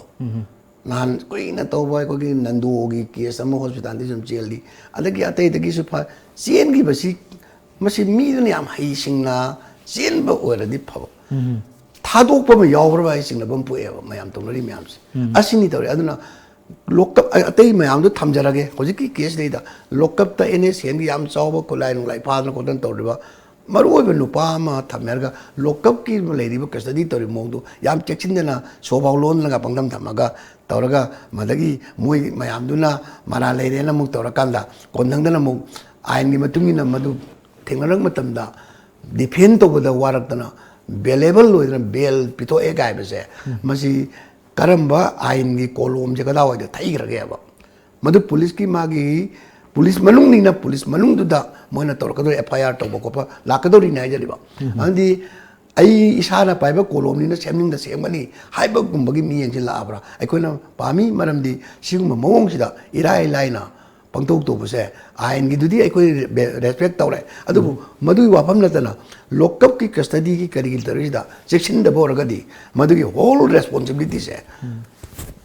ꯅꯍꯥꯟ ꯀꯨꯏꯅ ꯇꯧꯕ ꯑꯩꯈꯣꯏꯒꯤ ꯅꯟꯗꯣꯒꯤ ꯀꯦꯁ ꯑꯃ ꯍꯣꯁꯄꯤꯇꯥꯜꯗꯩꯁꯨ ꯑꯗꯨꯝ ꯆꯦꯜꯂꯤ꯫ ꯑꯗꯒꯤ ꯑꯇꯩꯗꯒꯤꯁꯨ ꯐ-, ꯆꯦꯟꯈꯤꯕꯁꯤ, ꯃꯁꯤ ꯃꯤꯗꯨꯅ ꯌꯥꯝ ꯍꯩꯁꯤꯡꯅ ꯆꯦꯟꯕ ꯑꯣꯏꯔꯗꯤ ꯐꯕ꯫ ꯊꯥꯗꯣꯛꯄ ꯑꯃ ꯌꯥꯎꯈ꯭ꯔꯕ ꯍꯥꯏ ꯆꯤꯡꯅꯕ ꯑꯃ ꯄꯣꯛꯑꯦꯕ ꯃꯌꯥꯝ ꯇꯧꯅꯔꯤ ꯃꯌꯥꯝꯁꯦ꯫ ꯑꯁꯤꯅꯤ ꯇꯧꯔꯤ꯫ ꯑꯗꯨꯅ ꯂꯣꯛꯀꯞ, ꯑ-, ꯑꯇꯩ ꯃꯌꯥꯝꯗꯣ ꯊꯝꯖꯔꯒꯦ꯫ ꯍꯧꯖꯤꯛꯀꯤ ꯀꯦꯁꯁꯤꯗꯩꯗ ꯂꯣꯛꯀꯞꯇ ꯑꯦꯟ ꯑꯦꯁ ꯑꯦꯟꯒꯤ ꯌꯥꯝ ꯆꯥꯎꯕ ꯈꯨꯠꯂꯥꯏ ꯅꯨꯡꯂꯥꯏ ꯐꯥꯗꯅ ꯈꯣꯠꯇꯅ ꯇꯧꯔꯤꯕ ꯃꯔꯨꯑꯣꯏꯕ ꯅꯨꯄꯥ ꯑꯃ ꯊꯝꯃꯦ ꯍꯥꯏꯔꯒ ꯂꯣꯛꯀꯞꯀꯤ ꯂꯩꯔꯤꯕ ꯀꯁꯇꯗꯤ ꯇꯧꯔꯤꯕ ꯃꯑꯣꯡꯗꯣ ꯌꯥꯝ ꯆꯦꯛꯁꯤꯟꯗꯅ ꯁꯣꯐꯥꯎ ꯂꯣꯟꯗꯅꯒ ꯄꯪꯊꯝ ꯊꯝꯃꯒ ꯇꯧꯔꯒ ꯃꯗꯒꯤ ꯃꯣꯏ ꯃꯌꯥꯝꯗꯨꯅ ꯃꯔꯥꯜ ꯂꯩꯔꯦꯅ ꯑꯃꯨꯛ ꯇꯧꯔꯀꯥꯟꯗ ꯀꯣꯟꯊꯪꯗꯅ ꯑꯃꯨꯛ ꯑꯥꯏꯟꯒꯤ ꯃꯇꯨꯡ ꯏꯟꯅ ꯃꯗꯨ ꯊꯦꯡꯅꯔꯛꯄ ꯃꯇꯝꯗ ꯗꯤꯐꯦꯟ ꯇꯧꯕꯗ ꯋꯥꯔꯛꯇꯅ ꯕꯦꯂꯦꯕꯜ ꯑꯣꯏꯗꯅ ꯕꯦꯜ ꯄꯤꯊꯣꯛꯑꯦ ꯀꯥꯏꯕꯁꯦ, ꯃꯁꯤ ꯀꯔꯝꯕ ꯑꯥꯏꯟꯒꯤ ꯀꯣꯂꯣꯝꯁꯦ ꯀꯗꯥꯏꯋꯥꯏꯗ ꯊꯩꯈ꯭ꯔꯒꯦꯕ? ꯃꯗꯨ ꯄꯨꯂꯤꯁꯀꯤ ꯃꯥꯒꯤ, ꯄꯨꯂꯤꯁ ꯃꯅꯨꯡꯅꯤꯅ ꯄꯨꯂꯤꯁ ꯃꯅꯨꯡꯗꯨꯗ ꯃꯣꯏꯅ ꯇꯧꯔꯛꯀꯗꯧꯔꯤ, ꯑꯦꯐ ꯑꯥꯏ ꯑꯥꯔ ꯇꯧꯕ ꯈꯣꯠꯄ ꯂꯥꯛꯀꯗꯧꯔꯤꯅꯤ ꯍꯥꯏꯖꯔꯤꯕ꯫ ꯑꯗꯨꯗꯤ ꯑꯩ ꯏꯁꯥꯅ ꯄꯥꯏꯕ ꯀꯣꯂꯣꯝꯅꯤꯅ ꯁꯦꯝꯅꯤꯡꯗ ꯁꯦꯝꯒꯅꯤ ꯍꯥꯏꯕꯒꯨꯝꯕꯒꯤ ꯃꯤꯠꯌꯦꯡꯁꯤ ꯂꯥꯛꯑꯕ꯭ꯔꯥ? ꯑꯩꯈꯣꯏꯅ ꯄꯥꯝꯃꯤ, ꯃꯔꯝꯗꯤ ꯁꯤꯒꯨꯝꯕ ꯃꯑꯣꯡꯁꯤꯗ ꯏꯔꯥꯏ ꯂꯥꯏꯅ ꯄꯪꯇꯧ ꯇꯧꯕꯁꯦ ꯑꯥꯏꯟꯒꯤꯗꯨꯗꯤ ꯑꯩꯈꯣꯏ ꯔꯦ-, ꯔꯦꯁꯄꯦꯛ ꯇꯧꯔꯦ, ꯑꯗꯨꯕꯨ ꯃꯗꯨꯒꯤ ꯋꯥꯐꯝ ꯅꯠꯇꯅ ꯂꯣꯛꯀꯞꯀꯤ ꯀꯁꯇꯗꯤꯒꯤ ꯀꯔꯤꯒꯤ ꯇꯧꯔꯤꯁꯤꯗ ꯆꯦꯛꯁꯤꯟꯗꯕ ꯑꯣꯏꯔꯒꯗꯤ ꯃꯗꯨꯒꯤ ꯍꯣꯜ ꯔꯦꯁꯄꯣꯟꯁꯤꯕꯤꯂꯤꯇꯤꯁꯦ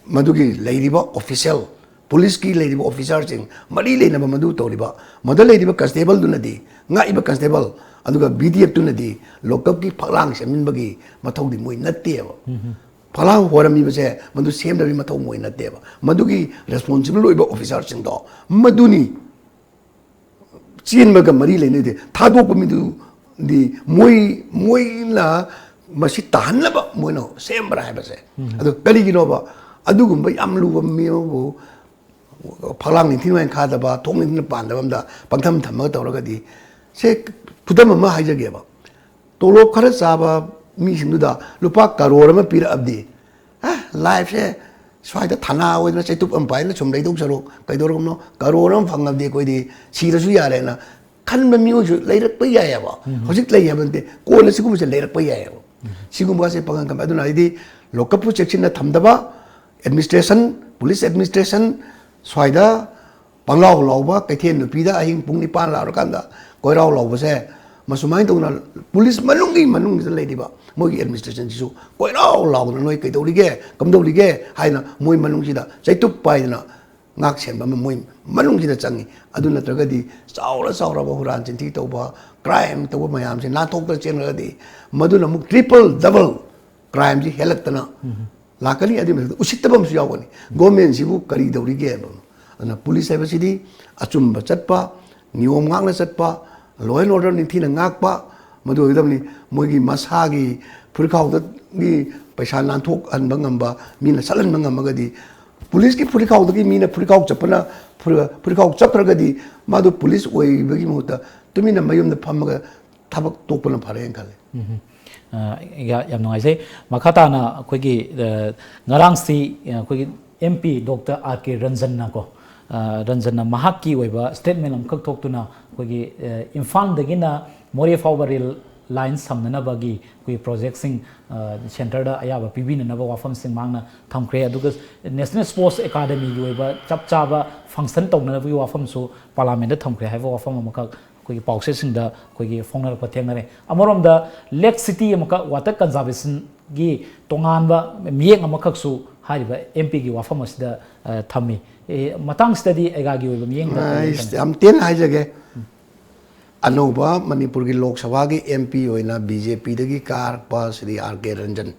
ꯃꯗꯨꯒꯤ ꯂꯩꯔꯤꯕ ꯑꯣꯐꯤꯁꯦꯜ, ꯄꯨꯂꯤꯁꯀꯤ ꯂꯩꯔꯤꯕ ꯑꯣꯐꯤꯁꯥꯔꯁꯤꯡ, ꯃꯔꯤ ꯂꯩꯅꯕ ꯃꯗꯨ ꯇꯧꯔꯤꯕ, ꯃꯗꯨ ꯂꯩꯔꯤꯕ ꯀꯟꯁꯇꯦꯕꯜꯗꯨꯅꯗꯤ, ꯉꯥꯛꯏꯕ ꯀꯟꯁꯇꯦꯕꯜ, ꯑꯗꯨꯒ ꯕꯤ ꯗꯤ ꯑꯦꯐꯇꯨꯅꯗꯤ ꯂꯣꯛꯀꯞꯀꯤ ꯐꯛꯂꯥꯡ ꯁꯦꯝꯖꯤꯟꯕꯒꯤ ꯃꯊꯧꯗꯤ ꯃꯣꯏ ꯅꯠꯇꯦꯕ꯫ ꯐꯛꯂꯥꯡ ꯍꯣꯔꯝꯃꯤꯕꯁꯦ ꯃꯗꯨ ꯁꯦꯝꯗꯕꯒꯤ ꯃꯊꯧ ꯃꯣꯏ ꯅꯠꯇꯦꯕ꯫ ꯃꯗꯨꯒꯤ ꯔꯦꯁꯄꯣꯟꯁꯤꯕꯜ ꯑꯣꯏꯕ ꯑꯣꯐꯤꯁꯥꯔꯁꯤꯡꯗꯣ ꯃꯗꯨꯅꯤ꯫ ꯆꯦꯟꯕꯒ ꯃꯔꯤ ꯂꯩꯅꯗꯦ꯫ ꯊꯥꯗꯣꯛꯄ ꯃꯤꯗꯨꯗꯤ ꯃꯣꯏ, ꯃꯣꯏꯅ ꯃꯁꯤ ꯇꯥꯍꯟꯅꯕ ꯃꯣꯏꯅ ꯁꯦꯝꯕ꯭ꯔꯥ ꯍꯥꯏꯕꯁꯦ꯫ ꯑꯗꯣ ꯀꯔꯤꯒꯤꯅꯣꯕ? ꯑꯗꯨꯒꯨꯝꯕ ꯌꯥꯝ ꯂꯨꯕ ꯃꯤ ꯑꯃꯕꯨ ꯐꯛꯂꯥꯡ ꯅꯤꯡꯊꯤ ꯅꯨꯡꯉꯥꯏꯅ ꯈꯥꯗꯕ, ꯊꯣꯡ ꯅꯤꯡꯊꯤꯅ ꯄꯥꯟꯗꯕ ꯑꯝꯗ ꯄꯪꯊꯝ ꯊꯝꯃꯒ ꯇꯧꯔꯒꯗꯤ, ꯁꯦ, ꯈꯨꯗꯝ ꯑꯃ ꯍꯥꯏꯖꯒꯦꯕ꯫ ꯇꯣꯂꯣꯞ ꯈꯔ ꯆꯥꯕ ꯃꯤꯁꯤꯡꯗꯨꯗ ꯂꯨꯄꯥ ꯀꯔꯣꯔ ꯑꯃ ꯄꯤꯔꯛꯑꯕꯗꯤ, ꯑ, ꯂꯥꯏꯐꯁꯦ ꯁ꯭ꯋꯥꯏꯗ ꯊꯥꯅꯥ ꯑꯣꯏꯗꯅ ꯆꯩꯇꯨꯞ ꯑꯃ ꯄꯥꯏꯅ ꯁꯨꯝ ꯂꯩꯗꯧ ꯁꯔꯨꯛ ꯀꯩꯗꯧꯔꯕꯅꯣ, ꯀꯔꯣꯔ ꯑꯃ ꯐꯪꯉꯕꯗꯤ ꯑꯩꯈꯣꯏꯗꯤ ꯁꯤꯔꯁꯨ ꯌꯥꯔꯦꯅ ꯈꯟꯕ ꯃꯤꯑꯣꯏꯁꯨ ꯂꯩꯔꯛꯄ ꯌꯥꯏꯑꯕ꯫ ꯍꯧꯖꯤꯛ ꯂꯩ ꯍꯥꯏꯕ ꯅꯠꯇꯦ, ꯀꯣꯟꯅ ꯁꯤꯒꯨꯝꯕꯁꯦ ꯂꯩꯔꯛꯄ ꯌꯥꯏꯑꯕ꯫ ꯁꯤꯒꯨꯝꯕꯁꯦ ꯄꯥꯡꯒꯟ ꯀꯟꯕ꯫ ꯑꯗꯨꯅ ꯑꯩꯗꯤ ꯂꯣꯛꯀꯞꯄꯨ ꯆꯦꯛꯁꯤꯟꯅ ꯊꯝꯗꯕ, ꯑꯦꯗꯃꯤꯅꯤꯁꯇ꯭ꯔꯦꯁꯟ, ꯄꯨꯂꯤꯁ ꯑꯦꯗꯃꯤꯅꯤꯁꯇ꯭ꯔꯦꯁꯟ ꯁ꯭ꯋꯥꯏꯗ ꯄꯪꯂꯥꯎ ꯂꯥꯎꯕ, ꯀꯩꯊꯦꯜ ꯅꯨꯄꯤꯗ ꯑꯍꯤꯡ ꯄꯨꯡ ꯅꯤꯄꯥꯟ ꯂꯥꯛꯑꯀꯥꯟꯗ ꯀꯣꯏꯔꯥꯎ ꯂꯥꯎꯕꯁꯦ, ꯃꯁꯨꯃꯥꯏꯅ ꯇꯧꯅ ꯄꯨꯂꯤꯁ ꯃꯅꯨꯡꯒꯤ ꯃꯅꯨꯡꯁꯤꯗ ꯂꯩꯔꯤꯕ ꯃꯣꯏꯒꯤ ꯑꯦꯗꯃꯤꯅꯤꯁꯇ꯭ꯔꯦꯁꯟꯁꯤꯁꯨ ꯀꯣꯏꯔꯥꯎ ꯂꯥꯎꯗꯅ ꯅꯣꯏ ꯀꯩꯗꯧꯔꯤꯒꯦ, ꯀꯝꯗꯧꯔꯤꯒꯦ ꯍꯥꯏꯅ ꯃꯣꯏ ꯃꯅꯨꯡꯁꯤꯗ ꯆꯩꯇꯨꯞ ꯄꯥꯏꯗꯅ ꯉꯥꯛ ꯁꯦꯟꯕ ꯑꯃ ꯃꯣꯏ ꯃꯅꯨꯡꯁꯤꯗ ꯆꯪꯉꯤ꯫ ꯑꯗꯨ ꯅꯠꯇ꯭ꯔꯒꯗꯤ ꯆꯥꯎꯔ ꯆꯥꯎꯔꯕ ꯍꯨꯔꯥꯟ ꯆꯤꯟꯊꯤ ꯇꯧꯕ, ꯀ꯭ꯔꯥꯏꯝ ꯇꯧꯕ ꯃꯌꯥꯝꯁꯦ ꯅꯥꯟꯊꯣꯛꯇꯅ ꯆꯦꯟꯈ꯭ꯔꯒꯗꯤ ꯃꯗꯨꯅ ꯑꯃꯨꯛ ꯇ꯭ꯔꯤꯄꯜ ꯗꯕꯜ ꯀ꯭ꯔꯥꯏꯝꯁꯤ ꯍꯦꯜꯂꯛꯇꯅ ꯂꯥꯛꯀꯅꯤ꯫ ꯑꯗꯨꯒꯤ ꯃꯊꯛꯇ ꯎꯁꯤꯠꯇꯕ ꯑꯃꯁꯨ ꯌꯥꯎꯒꯅꯤ꯫ ꯒꯣꯔꯃꯦꯟꯁꯤꯕꯨ ꯀꯔꯤ ꯇꯧꯔꯤꯒꯦ ꯍꯥꯏꯕ ꯑꯃ꯫ ꯑꯗꯨꯅ ꯄꯨꯂꯤꯁ ꯍꯥꯏꯕꯁꯤꯗꯤ ꯑꯆꯨꯝꯕ ꯆꯠꯄ, ꯅꯤꯌꯣꯝ ꯉꯥꯛꯅ ꯆꯠꯄ, law and order ꯅꯤꯡꯊꯤꯅ ꯉꯥꯛꯄ, ꯃꯗꯨ ꯑꯣꯏꯒꯗꯕꯅꯤ꯫ ꯃꯣꯏꯒꯤ ꯃꯁꯥꯒꯤ ꯐꯨꯔꯤꯠꯈꯥꯎꯗꯒꯤ ꯄꯩꯁꯥ ꯅꯥꯟꯊꯣꯛꯍꯟꯕ ꯉꯝꯕ, ꯃꯤꯅ ꯁꯠꯍꯟꯕ ꯉꯝꯃꯒꯗꯤ, ꯄꯨꯂꯤꯁꯀꯤ ꯐꯨꯔꯤꯠꯈꯥꯎꯗꯒꯤ ꯃꯤꯅ ꯐꯨꯔꯤꯠꯈꯥꯎ ꯆꯠꯄꯅ, ꯐꯨꯔꯤ-, ꯐꯨꯔꯤꯠꯈꯥꯎ ꯆꯠꯈ꯭ꯔꯒꯗꯤ ꯃꯥꯗꯨ ꯄꯨꯂꯤꯁ ꯑꯣꯏꯕꯒꯤ ꯃꯍꯨꯠꯇ ꯇꯨꯃꯤꯟꯅ ꯃꯌꯨꯝꯗ ꯐꯝꯃꯒ ꯊꯕꯛ ꯇꯣꯛꯄꯅ ꯐꯔꯦꯅ ꯈꯜꯂꯦ꯫ ꯎꯝ꯫ ꯑ, ꯌꯥ-, ꯌꯥꯝ ꯅꯨꯡꯉꯥꯏꯖꯩ꯫ ꯃꯈꯥ ꯇꯥꯅ ꯑꯩꯈꯣꯏꯒꯤ, ꯑ, ꯉꯔꯥꯡꯁꯤ, ꯑ, ꯑꯩꯈꯣꯏꯒꯤ ꯑꯦꯝ ꯄꯤ ꯗꯣꯛꯇꯔ ꯑꯥꯔ ꯀꯦ ꯔꯟꯖꯟꯅꯀꯣ, ꯑ, ꯔꯟꯖꯟꯅ ꯃꯍꯥꯛꯀꯤ ꯑꯣꯏꯕ ꯁ꯭ꯇꯦꯠꯃꯦꯟ ꯑꯃꯈꯛ ꯊꯣꯛꯇꯨꯅ ꯑꯩꯈꯣꯏꯒꯤ, ꯑ, ꯏꯝꯐꯥꯜꯗꯒꯤꯅ ꯃꯣꯔꯦ ꯐꯥꯎꯕ ꯔꯦꯜ ꯂꯥꯏꯟ ꯁꯝꯅꯅꯕꯒꯤ ꯑꯩꯈꯣꯏꯒꯤ ꯄ꯭ꯔꯣꯖꯦꯛꯁꯤꯡ, ꯑ, ꯁꯦꯟꯇꯔꯗ ꯑꯌꯥꯕ ꯄꯤꯕꯤꯅꯅꯕ ꯋꯥꯐꯝꯁꯤꯡ ꯃꯍꯥꯛꯅ ꯊꯝꯈ꯭ꯔꯦ꯫ ꯑꯗꯨꯒ ꯅꯦꯁꯅꯦꯜ ꯁ꯭ꯄꯣꯔꯠꯁ ꯑꯦꯀꯥꯗꯃꯤꯒꯤ ꯑꯣꯏꯕ ꯆꯞ ꯆꯥꯕ ꯐꯪꯁꯟ ꯇꯧꯅꯅꯕꯒꯤ ꯋꯥꯐꯝꯁꯨ ꯄꯥꯔꯂꯥꯃꯦꯟꯗ ꯊꯝꯈ꯭ꯔꯦ ꯍꯥꯏꯕ ꯋꯥꯐꯝ ꯑꯃꯈꯛ ꯑꯩꯈꯣꯏꯒꯤ ꯄꯥꯎꯆꯦꯁꯤꯡꯗ ꯑꯩꯈꯣꯏꯒꯤ ꯐꯣꯡꯅꯔꯛꯄ ꯊꯦꯡꯅꯔꯦ꯫ ꯑꯃꯔꯣꯝꯗ ꯂꯦꯛ ꯁꯤꯇꯤ ꯑꯃꯈꯛ ꯋꯥꯇꯔ ꯀꯟꯖꯥꯔꯕꯦꯁꯟꯒꯤ ꯇꯣꯉꯥꯟꯕ ꯃꯤꯠꯌꯦꯡ ꯑꯃꯈꯛꯁꯨ ꯍꯥꯏꯔꯤꯕ ꯑꯦꯝ ꯄꯤꯒꯤ ꯋꯥꯐꯝ ꯑꯁꯤꯗ, ꯑ, ꯊꯝꯃꯤ꯫ ꯑꯦ, ꯃꯇꯥꯡꯁꯤꯗꯗꯤ ꯑꯩꯒꯥꯒꯤ ꯑꯣꯏꯕ ꯃꯤꯠꯌꯦꯡꯗ ꯀꯔꯤ ꯑꯩꯁ, ꯂꯩꯒꯅꯤ? ꯌꯥꯝ ꯇꯦꯟꯅ ꯍꯥꯏꯖꯒꯦ꯫ ꯑꯅꯧꯕ ꯃꯅꯤꯄꯨꯔꯒꯤ ꯂꯣꯛ ꯁꯚꯥꯒꯤ ꯑꯦꯝ ꯄꯤ ꯑꯣꯏꯅ ꯕꯤ ꯖꯦ ꯄꯤꯗꯒꯤ ꯀꯥꯔꯛꯄ ꯁ꯭ꯔꯤ ꯑꯥꯔ ꯀꯦ ꯔꯟꯖꯟ,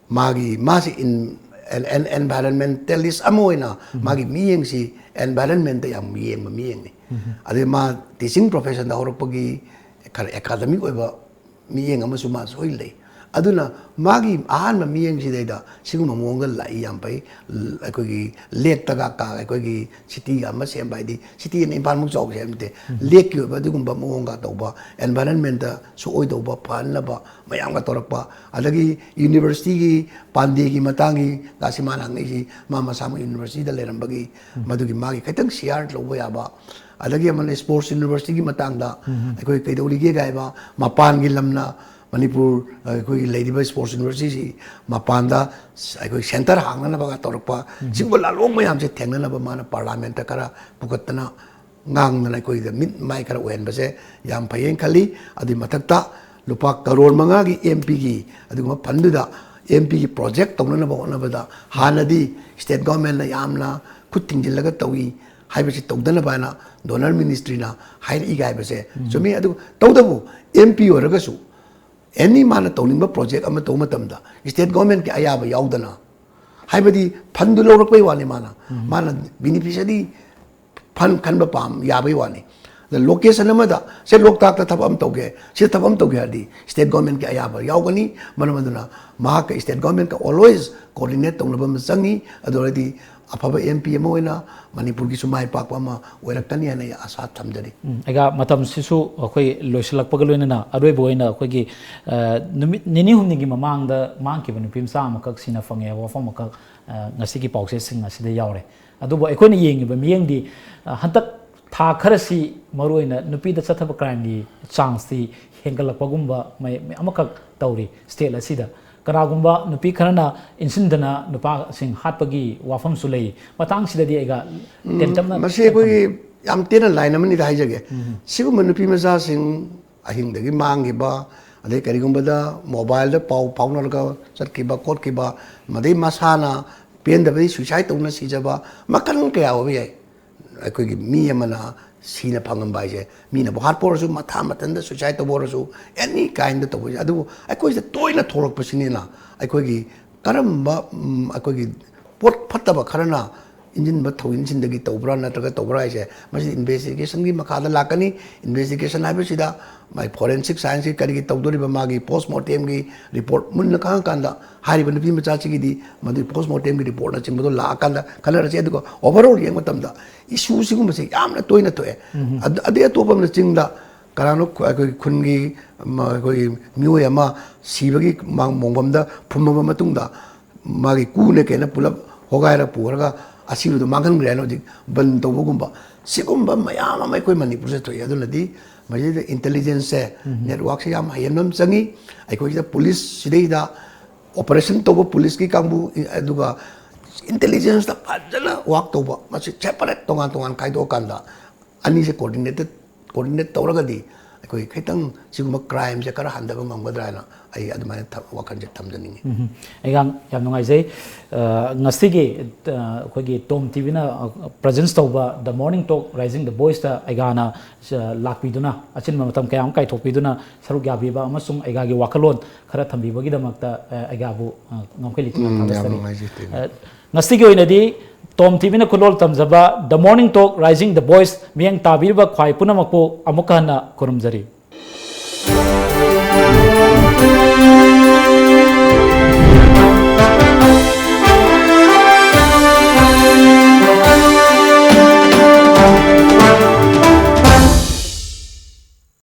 ꯃꯥꯒꯤ, ꯃꯥꯁꯤ ꯏꯟ-, ꯑꯦꯟ-, ꯑꯦꯟ-, ꯑꯦꯟꯚꯥꯏꯔꯟꯃꯦꯟꯇꯦꯂꯤꯁ ꯑꯃ ꯑꯣꯏꯅ ꯃꯥꯒꯤ ꯃꯤꯠꯌꯦꯡꯁꯤ ꯑꯦꯟꯚꯥꯏꯔꯟꯃꯦꯟꯇ ꯌꯥꯝ ꯌꯦꯡꯕ ꯃꯤꯠꯌꯦꯡꯅꯤ꯫ ꯑꯗꯩ ꯃꯥ ꯇꯤꯆꯤꯡ ꯄ꯭ꯔꯣꯐꯦꯁꯟꯗ ꯍꯧꯔꯛꯄꯒꯤ ꯈꯔ ꯑꯦꯀꯥꯗꯃꯤꯛ ꯑꯣꯏꯕ ꯃꯤꯠꯌꯦꯡ ꯑꯃꯁꯨ ꯃꯥ ꯁꯣꯏ ꯂꯩ꯫ ꯑꯗꯨꯅ ꯃꯥꯒꯤ ꯑꯍꯥꯟꯕ ꯃꯤꯠꯌꯦꯡꯁꯤꯗꯩꯗ ꯁꯤꯒꯨꯝꯕ ꯃꯑꯣꯡꯗ ꯂꯥꯛꯏ, ꯌꯥꯝ ꯐꯩ꯫ ꯑꯩꯈꯣꯏꯒꯤ ꯂꯦꯛꯇꯒ ꯀꯥ-, ꯑꯩꯈꯣꯏꯒꯤ ꯁꯤꯇꯤꯒ ꯑꯃ ꯁꯦꯝꯕ ꯍꯥꯏꯗꯤ, ꯁꯤꯇꯤ ꯑꯅ ꯏꯝꯐꯥꯜꯃꯨꯛ ꯆꯥꯎꯕ ꯁꯦꯝꯕ ꯅꯠꯇꯦ꯫ ꯂꯦꯛꯀꯤ ꯑꯣꯏꯕ ꯑꯗꯨꯒꯨꯝꯕ ꯃꯑꯣꯡꯒ ꯇꯧꯕ, ꯑꯦꯟꯚꯥꯏꯔꯟꯃꯦꯟꯇꯁꯨ ꯑꯣꯏꯗꯧꯕ ꯐꯍꯟꯅꯕ ꯃꯌꯥꯝꯒ ꯇꯧꯔꯛꯄ, ꯑꯗꯒꯤ ꯌꯨꯅꯤꯚꯔꯁꯤꯇꯤꯒꯤ ꯄꯥꯟꯗꯦꯒꯤ ꯃꯇꯥꯡꯒꯤ ꯒꯥꯁꯤ ꯃꯥꯅ ꯍꯪꯉꯛꯏꯁꯤ, ꯃꯥ ꯃꯁꯥꯃꯛ ꯌꯨꯅꯤꯚꯔꯁꯤꯇꯤꯗ ꯂꯩꯔꯝꯕꯒꯤ ꯃꯗꯨꯒꯤ ꯃꯥꯒꯤ ꯈꯤꯇꯪ ꯁꯤꯌꯥꯔ ꯂꯧꯕ ꯌꯥꯕ, ꯑꯗꯒꯤ ꯑꯃꯅ ꯁ꯭ꯄꯣꯔꯠꯁ ꯌꯨꯅꯤꯚꯔꯁꯤꯇꯤꯒꯤ ꯃꯇꯥꯡꯗ ꯑꯩꯈꯣꯏ ꯀꯩꯗꯧꯔꯤꯒꯦꯒ ꯍꯥꯏꯕ, ꯃꯄꯥꯟꯒꯤ ꯂꯝꯅ ꯃꯅꯤꯄꯨꯔ, ꯑꯩꯈꯣꯏꯒꯤ ꯂꯩꯔꯤꯕ ꯁ꯭ꯄꯣꯔꯠꯁ ꯌꯨꯅꯤꯚꯔꯁꯤꯇꯤꯁꯤ ꯃꯄꯥꯟꯗ ꯑꯩꯈꯣꯏ ꯁꯦꯟꯇꯔ ꯍꯥꯡꯅꯅꯕꯒ ꯇꯧꯔꯛꯄ, ꯁꯤꯒꯨꯝꯕ ꯂꯥꯂꯣꯡ ꯃꯌꯥꯝꯁꯦ ꯊꯦꯡꯅꯅꯕ ꯃꯥꯅ ꯄꯥꯔꯂꯥꯃꯦꯟꯠꯇ ꯈꯔ ꯄꯨꯈꯠꯇꯅ ꯉꯥꯡꯗꯅ ꯑꯩꯈꯣꯏꯗ ꯃꯤꯠ ꯃꯥꯏ ꯈꯔ ꯑꯣꯏꯍꯟꯕꯁꯦ ꯌꯥꯝ ꯐꯩꯌꯦꯅ ꯈꯜꯂꯤ꯫ ꯑꯗꯨꯒꯤ ꯃꯊꯛꯇ ꯂꯨꯄꯥ ꯀꯔꯣꯔ ꯃꯉꯥꯒꯤ ꯑꯦꯝ ꯄꯤꯒꯤ ꯑꯗꯨꯒꯨꯝꯕ ꯐꯟꯗꯨꯗ ꯑꯦꯝ ꯄꯤꯒꯤ ꯄ꯭ꯔꯣꯖꯦꯛ ꯇꯧꯅꯅꯕ ꯍꯣꯠꯅꯕꯗ ꯍꯥꯟꯅꯗꯤ ꯁ꯭ꯇꯦꯠ ꯒꯣꯔꯃꯦꯟꯅ ꯌꯥꯝꯅ ꯈꯨꯠ ꯊꯤꯡꯖꯤꯜꯂꯒ ꯇꯧꯏ ꯍꯥꯏꯕꯁꯤ ꯇꯧꯗꯅꯕ ꯍꯥꯏꯅ ꯗꯣꯅꯔ ꯃꯤꯅꯤꯁꯇ꯭ꯔꯤꯅ ꯍꯥꯏꯔꯛꯏꯒ ꯍꯥꯏꯕꯁꯦ ꯆꯨꯝꯃꯤ꯫ ꯑꯗꯨ ꯇꯧꯗꯕꯨ ꯑꯦꯝ ꯄꯤ ꯑꯣꯏꯔꯒꯁꯨ ꯑꯦꯅꯤ ꯃꯥꯅ ꯇꯧꯅꯤꯡꯕ ꯄ꯭ꯔꯣꯖꯦꯛ ꯑꯃ ꯇꯧꯕ ꯃꯇꯝꯗ ꯁ꯭ꯇꯦꯠ ꯒꯣꯔꯃꯦꯟꯀꯤ ꯑꯌꯥꯕ ꯌꯥꯎꯗꯅ, ꯍꯥꯏꯕꯗꯤ ꯐꯟꯗꯨ ꯂꯧꯔꯛꯄꯩ ꯋꯥꯅꯤ, ꯃꯥꯅ ꯃꯥꯅ ꯕꯤꯅꯤꯐꯤꯁꯔꯤ ꯐꯟ ꯈꯟꯕ ꯄꯥꯝ ꯌꯥꯕꯩ ꯋꯥꯅꯤ꯫ ꯑꯗ ꯂꯣꯀꯦꯁꯟ ꯑꯃꯗ, ꯁꯦ, ꯂꯣꯛꯇꯥꯛꯇ ꯊꯕꯛ ꯑꯃ ꯇꯧꯒꯦ, ꯁꯤꯗ ꯊꯕꯛ ꯑꯃ ꯇꯧꯒꯦ ꯍꯥꯏꯔꯗꯤ ꯁ꯭ꯇꯦꯠ ꯒꯣꯔꯃꯦꯟꯀꯤ ꯑꯌꯥꯕ ꯌꯥꯎꯒꯅꯤ꯫ ꯃꯔꯝ ꯑꯗꯨꯅ ꯃꯍꯥꯛꯀ ꯁ꯭ꯇꯦꯠ ꯒꯣꯔꯃꯦꯟꯀ ꯑꯣꯜꯋꯦꯁ ꯀꯣꯑꯣꯔꯗꯤꯅꯦꯠ ꯇꯧꯅꯕ ꯑꯃ ꯆꯪꯉꯤ꯫ ꯑꯗꯨ ꯑꯣꯏꯔꯗꯤ ꯑꯐꯕ ꯑꯦꯝ ꯄꯤ ꯑꯃ ꯑꯣꯏꯅ ꯃꯅꯤꯄꯨꯔꯒꯤꯁꯨ ꯃꯥꯏ ꯄꯥꯛꯄ ꯑꯃ ꯑꯣꯏꯔꯛꯀꯅꯤ ꯍꯥꯏꯅ ꯑꯩ ꯑꯥꯁꯥ ꯊꯝꯖꯔꯤ꯫ ꯎꯝ, ꯑꯩꯒ ꯃꯇꯝꯁꯤꯁꯨ ꯑꯩꯈꯣꯏ ꯂꯣꯏꯁꯤꯜꯂꯛꯄꯒ ꯂꯣꯏꯅꯅ ꯑꯔꯣꯏꯕ ꯑꯣꯏꯅ ꯑꯩꯈꯣꯏꯒꯤ, ꯑ, ꯅꯨꯃꯤꯠ ꯅꯤꯅꯤ ꯍꯨꯝꯅꯤꯒꯤ ꯃꯃꯥꯡꯗ ꯃꯥꯡꯈꯤꯕ ꯅꯨꯄꯤ ꯃꯆꯥ ꯑꯃꯈꯛ ꯁꯤꯅ ꯐꯪꯉꯦ ꯍꯥꯏꯕ ꯋꯥꯐꯝ ꯑꯃꯈꯛ, ꯑ, ꯉꯁꯤꯒꯤ ꯄꯥꯎꯆꯦꯁꯤꯡ ꯑꯁꯤꯗ ꯌꯥꯎꯔꯦ꯫ ꯑꯗꯨꯕꯨ ꯑꯩꯈꯣꯏꯅ ꯌꯦꯡꯉꯤꯕ ꯃꯤꯠꯌꯦꯡꯗꯤ, ꯑ, ꯍꯟꯗꯛ ꯊꯥ ꯈꯔꯁꯤ ꯃꯔꯨꯑꯣꯏꯅ ꯅꯨꯄꯤꯗ ꯆꯠꯊꯕ ꯀ꯭ꯔꯥꯏꯝꯒꯤ ꯆꯥꯡꯁꯇꯤ ꯍꯦꯟꯒꯠꯂꯛꯄꯒꯨꯝꯕ ꯃꯌꯥꯝ ꯑꯃꯈꯛ ꯇꯧꯔꯤ ꯁ꯭ꯇꯦꯠ ꯑꯁꯤꯗ꯫ ꯀꯅꯥꯒꯨꯝꯕ ꯅꯨꯄꯤ ꯈꯔꯅ ꯏꯟꯁꯤꯟꯗꯅ ꯅꯨꯄꯥꯁꯤꯡ ꯍꯥꯠꯄꯒꯤ ꯋꯥꯐꯝꯁꯨ ꯂꯩ꯫ ꯃꯇꯥꯡꯁꯤꯗꯗꯤ ꯑꯩꯒ ꯎꯝ, ꯇꯦꯟꯇꯛꯅ ꯃꯁꯤ ꯑꯩꯈꯣꯏꯒꯤ ꯌꯥꯝ ꯇꯦꯟꯅ ꯂꯥꯏꯟ ꯑꯃꯅꯤꯗ ꯍꯥꯏꯖꯒꯦ꯫ ꯎꯝ꯫ ꯁꯤꯒꯨꯝꯕ ꯅꯨꯄꯤ ꯃꯆꯥꯁꯤꯡ ꯑꯍꯤꯡꯗꯒꯤ ꯃꯥꯡꯈꯤꯕ, ꯑꯗꯩ ꯀꯔꯤꯒꯨꯝꯕꯗ ꯃꯣꯕꯥꯏꯜꯗ ꯄꯥꯎ ꯐꯥꯎꯅꯔꯒ ꯆꯠꯈꯤꯕ ꯈꯣꯠꯈꯤꯕ, ꯃꯗꯩ ꯃꯁꯥꯅ ꯄꯦꯟꯗꯕꯗꯒꯤ ꯁꯨꯏꯁꯥꯏꯠ ꯇꯧꯅ ꯁꯤꯖꯕ, ꯃꯈꯜ ꯀꯌꯥ ꯑꯣꯏꯕ ꯌꯥꯏ꯫ ꯑꯩꯈꯣꯏꯒꯤ ꯃꯤ ꯑꯃꯅ ꯁꯤꯅ ꯐꯪꯉꯝꯕ ꯍꯥꯏꯁꯦ, ꯃꯤꯅꯕꯨ ꯍꯥꯠꯄ ꯑꯣꯏꯔꯁꯨ, ꯃꯊꯥ ꯃꯊꯟꯇ ꯁꯨꯏꯁꯥꯏꯠ ꯇꯧꯕ ꯑꯣꯏꯔꯁꯨ, ꯑꯦꯅꯤ ꯀꯥꯏꯟꯗ ꯇꯧꯕ ꯑꯣꯏꯔꯁꯨ, ꯑꯗꯨꯕꯨ ꯑꯩꯈꯣꯏꯁꯤꯗ ꯇꯣꯏꯅ ꯊꯣꯛꯂꯛꯄꯁꯤꯅꯤꯅ ꯑꯩꯈꯣꯏꯒꯤ ꯀꯔꯝꯕ, ꯎꯝ, ꯑꯩꯈꯣꯏꯒꯤ ꯄꯣꯠ ꯐꯠꯇꯕ ꯈꯔꯅ ꯏꯟꯖꯤꯟꯕ ꯊꯧꯏꯟꯁꯤꯟꯗꯒꯤ ꯇꯧꯕ꯭ꯔꯥ ꯅꯠꯇ꯭ꯔꯒ ꯇꯧꯕ꯭ꯔꯥ ꯍꯥꯏꯁꯦ, ꯃꯁꯤ ꯏꯟꯚꯦꯁꯇꯤꯒꯦꯁꯟꯒꯤ ꯃꯈꯥꯗ ꯂꯥꯛꯀꯅꯤ꯫ ꯏꯟꯚꯦꯁꯇꯤꯒꯦꯁꯟ ꯍꯥꯏꯕꯁꯤꯗ ꯃꯥꯏ ꯐꯣꯔꯦꯟꯁꯤꯛ ꯁꯥꯏꯟꯁꯀꯤ ꯀꯔꯤꯒꯤ ꯇꯧꯗꯣꯔꯤꯕ, ꯃꯥꯒꯤ ꯄꯣꯁ ꯃꯣꯔꯇꯦꯝꯒꯤ ꯔꯤꯄꯣꯔꯠ ꯃꯨꯟꯅ ꯈꯪꯉꯀꯥꯟꯗ, ꯍꯥꯏꯔꯤꯕ ꯅꯨꯄꯤ ꯃꯆꯥꯁꯤꯒꯤꯗꯤ ꯃꯗꯨꯒꯤ ꯄꯣꯁ ꯃꯣꯔꯇꯦꯝꯒꯤ ꯔꯤꯄꯣꯔꯠꯅꯆꯤꯡꯕꯗꯣ ꯂꯥꯛꯑꯀꯥꯟꯗ ꯈꯟꯅꯔꯁꯤ꯫ ꯑꯗꯨꯒ ꯑꯣꯚꯔꯑꯣꯜ ꯌꯦꯡꯕ ꯃꯇꯝꯗ ꯏꯁꯨ ꯁꯤꯒꯨꯝꯕꯁꯦ ꯌꯥꯝꯅ ꯇꯣꯏꯅ ꯊꯣꯛꯑꯦ꯫ ꯑꯗ-, ꯑꯗꯩ ꯑꯇꯣꯞꯄ ꯑꯃꯅ ꯆꯤꯡꯗ ꯀꯅꯥꯅꯣ ꯈꯨ-, ꯑꯩꯈꯣꯏꯒꯤ ꯈꯨꯟꯒꯤ, ꯃ-, ꯑꯩꯈꯣꯏꯒꯤ ꯃꯤꯑꯣꯏ ꯑꯃ ꯁꯤꯕꯒꯤ ꯃꯥꯡ-, ꯃꯣꯡꯐꯝꯗ ꯐꯨꯝꯃꯕ ꯃꯇꯨꯡꯗ, ꯃꯥꯒꯤ ꯀꯨꯅꯦ ꯀꯩꯅ ꯄꯨꯂꯞ ꯍꯣꯒꯥꯏꯔ ꯄꯨꯔꯒ ꯑꯁꯤꯕꯗꯣ ꯃꯥꯡꯍꯟꯈ꯭ꯔꯦ ꯍꯥꯏꯅ ꯍꯧꯖꯤꯛ ꯕꯟ ꯇꯧꯕꯒꯨꯝꯕ, ꯁꯤꯒꯨꯝꯕ ꯃꯌꯥꯝ ꯑꯃ ꯑꯩꯈꯣꯏ ꯃꯅꯤꯄꯨꯔꯁꯦ ꯊꯣꯛꯏ꯫ ꯑꯗꯨꯅꯗꯤ ꯃꯁꯤꯗ ꯏꯟꯇꯦꯂꯤꯖꯦꯟꯁꯁꯦ, ꯅꯦꯠꯋꯥꯛꯁꯦ ꯌꯥꯝ ꯍꯩꯍꯟꯕ ꯑꯃ ꯆꯪꯉꯤ꯫ ꯑꯩꯈꯣꯏꯁꯤꯗ ꯄꯨꯂꯤꯁ ꯁꯤꯗꯩꯗ ꯑꯣꯄꯔꯦꯁꯟ ꯇꯧꯕ ꯄꯨꯂꯤꯁꯀꯤ ꯀꯥꯡꯕꯨ, ꯑꯗꯨꯒ ꯏꯟꯇꯦꯂꯤꯖꯦꯟꯁꯇ ꯐꯖꯅ ꯋꯥꯛ ꯇꯧꯕ, ꯃꯁꯤ ꯁꯦꯄꯔꯦꯠ ꯇꯣꯉꯥꯟ ꯇꯣꯉꯥꯟ ꯈꯥꯏꯗꯣꯛꯑꯀꯥꯟꯗ ꯑꯅꯤꯁꯦ ꯀꯣꯑꯣꯔꯗꯤꯅꯦꯇꯦꯠ, ꯀꯣꯑꯣꯔꯗꯤꯅꯦꯠ ꯇꯧꯔꯒꯗꯤ ꯑꯩꯈꯣꯏ ꯈꯤꯇꯪ ꯁꯤꯒꯨꯝꯕ ꯀ꯭ꯔꯥꯏꯝꯁꯦ ꯈꯔ ꯍꯟꯊꯕ ꯉꯝꯒꯗ꯭ꯔꯥ ꯍꯥꯏꯅ ꯑꯩ ꯑꯗꯨꯃꯥꯏꯅ ꯊ-, ꯋꯥꯈꯜꯁꯦ ꯊꯝꯖꯅꯤꯡꯉꯤ꯫ ꯎꯝ, ꯑꯩꯒ ꯌꯥꯝ ꯅꯨꯡꯉꯥꯏꯖꯩ꯫ ꯑ, ꯉꯁꯤꯒꯤ, ꯑ, ꯑꯩꯈꯣꯏꯒꯤ ꯇꯣꯝ ꯇꯤꯚꯤꯅ, ꯑ, ꯄ꯭ꯔꯖꯦꯟꯁ ꯇꯧꯕ The Morning Talk Rising the Voiceꯇ ꯑꯩꯒꯥꯅ, ꯑ, ꯂꯥꯛꯄꯤꯗꯨꯅ, ꯑꯆꯤꯟꯕ ꯃꯇꯝ ꯀꯌꯥ ꯑꯃ ꯀꯥꯏꯊꯣꯛꯄꯤꯗꯨꯅ ꯁꯔꯨꯛ ꯌꯥꯕꯤꯕ ꯑꯃꯁꯨꯡ ꯑꯩꯒꯥꯒꯤ ꯋꯥꯈꯜꯂꯣꯟ ꯈꯔ ꯊꯝꯕꯤꯕꯒꯤꯗꯃꯛꯇ, ꯑ, ꯑꯩꯒꯥꯕꯨ, ꯑ, ꯉꯝꯈꯩ ꯂꯩꯇꯅ ꯎꯝ, ꯌꯥꯝ ꯊꯥꯒꯠꯆꯔꯤ꯫ ꯅꯨꯡꯉꯥꯏꯖꯩ, ꯇꯤꯚꯤ꯫ ꯑ, ꯉꯁꯤꯒꯤ ꯑꯣꯏꯅꯗꯤ ꯇꯣꯝ ꯇꯤꯚꯤꯅ ꯈꯨꯗꯣꯜ ꯇꯝꯖꯕ The Morning Talk Rising the Voice ꯃꯤꯠꯌꯦꯡ ꯇꯥꯕꯤꯔꯤꯕ ꯈ꯭ꯋꯥꯏ ꯄꯨꯝꯅꯃꯛꯄꯨ ꯑꯃꯨꯛꯀ ꯍꯟꯅ ꯈꯨꯔꯨꯝꯖꯔꯤ꯫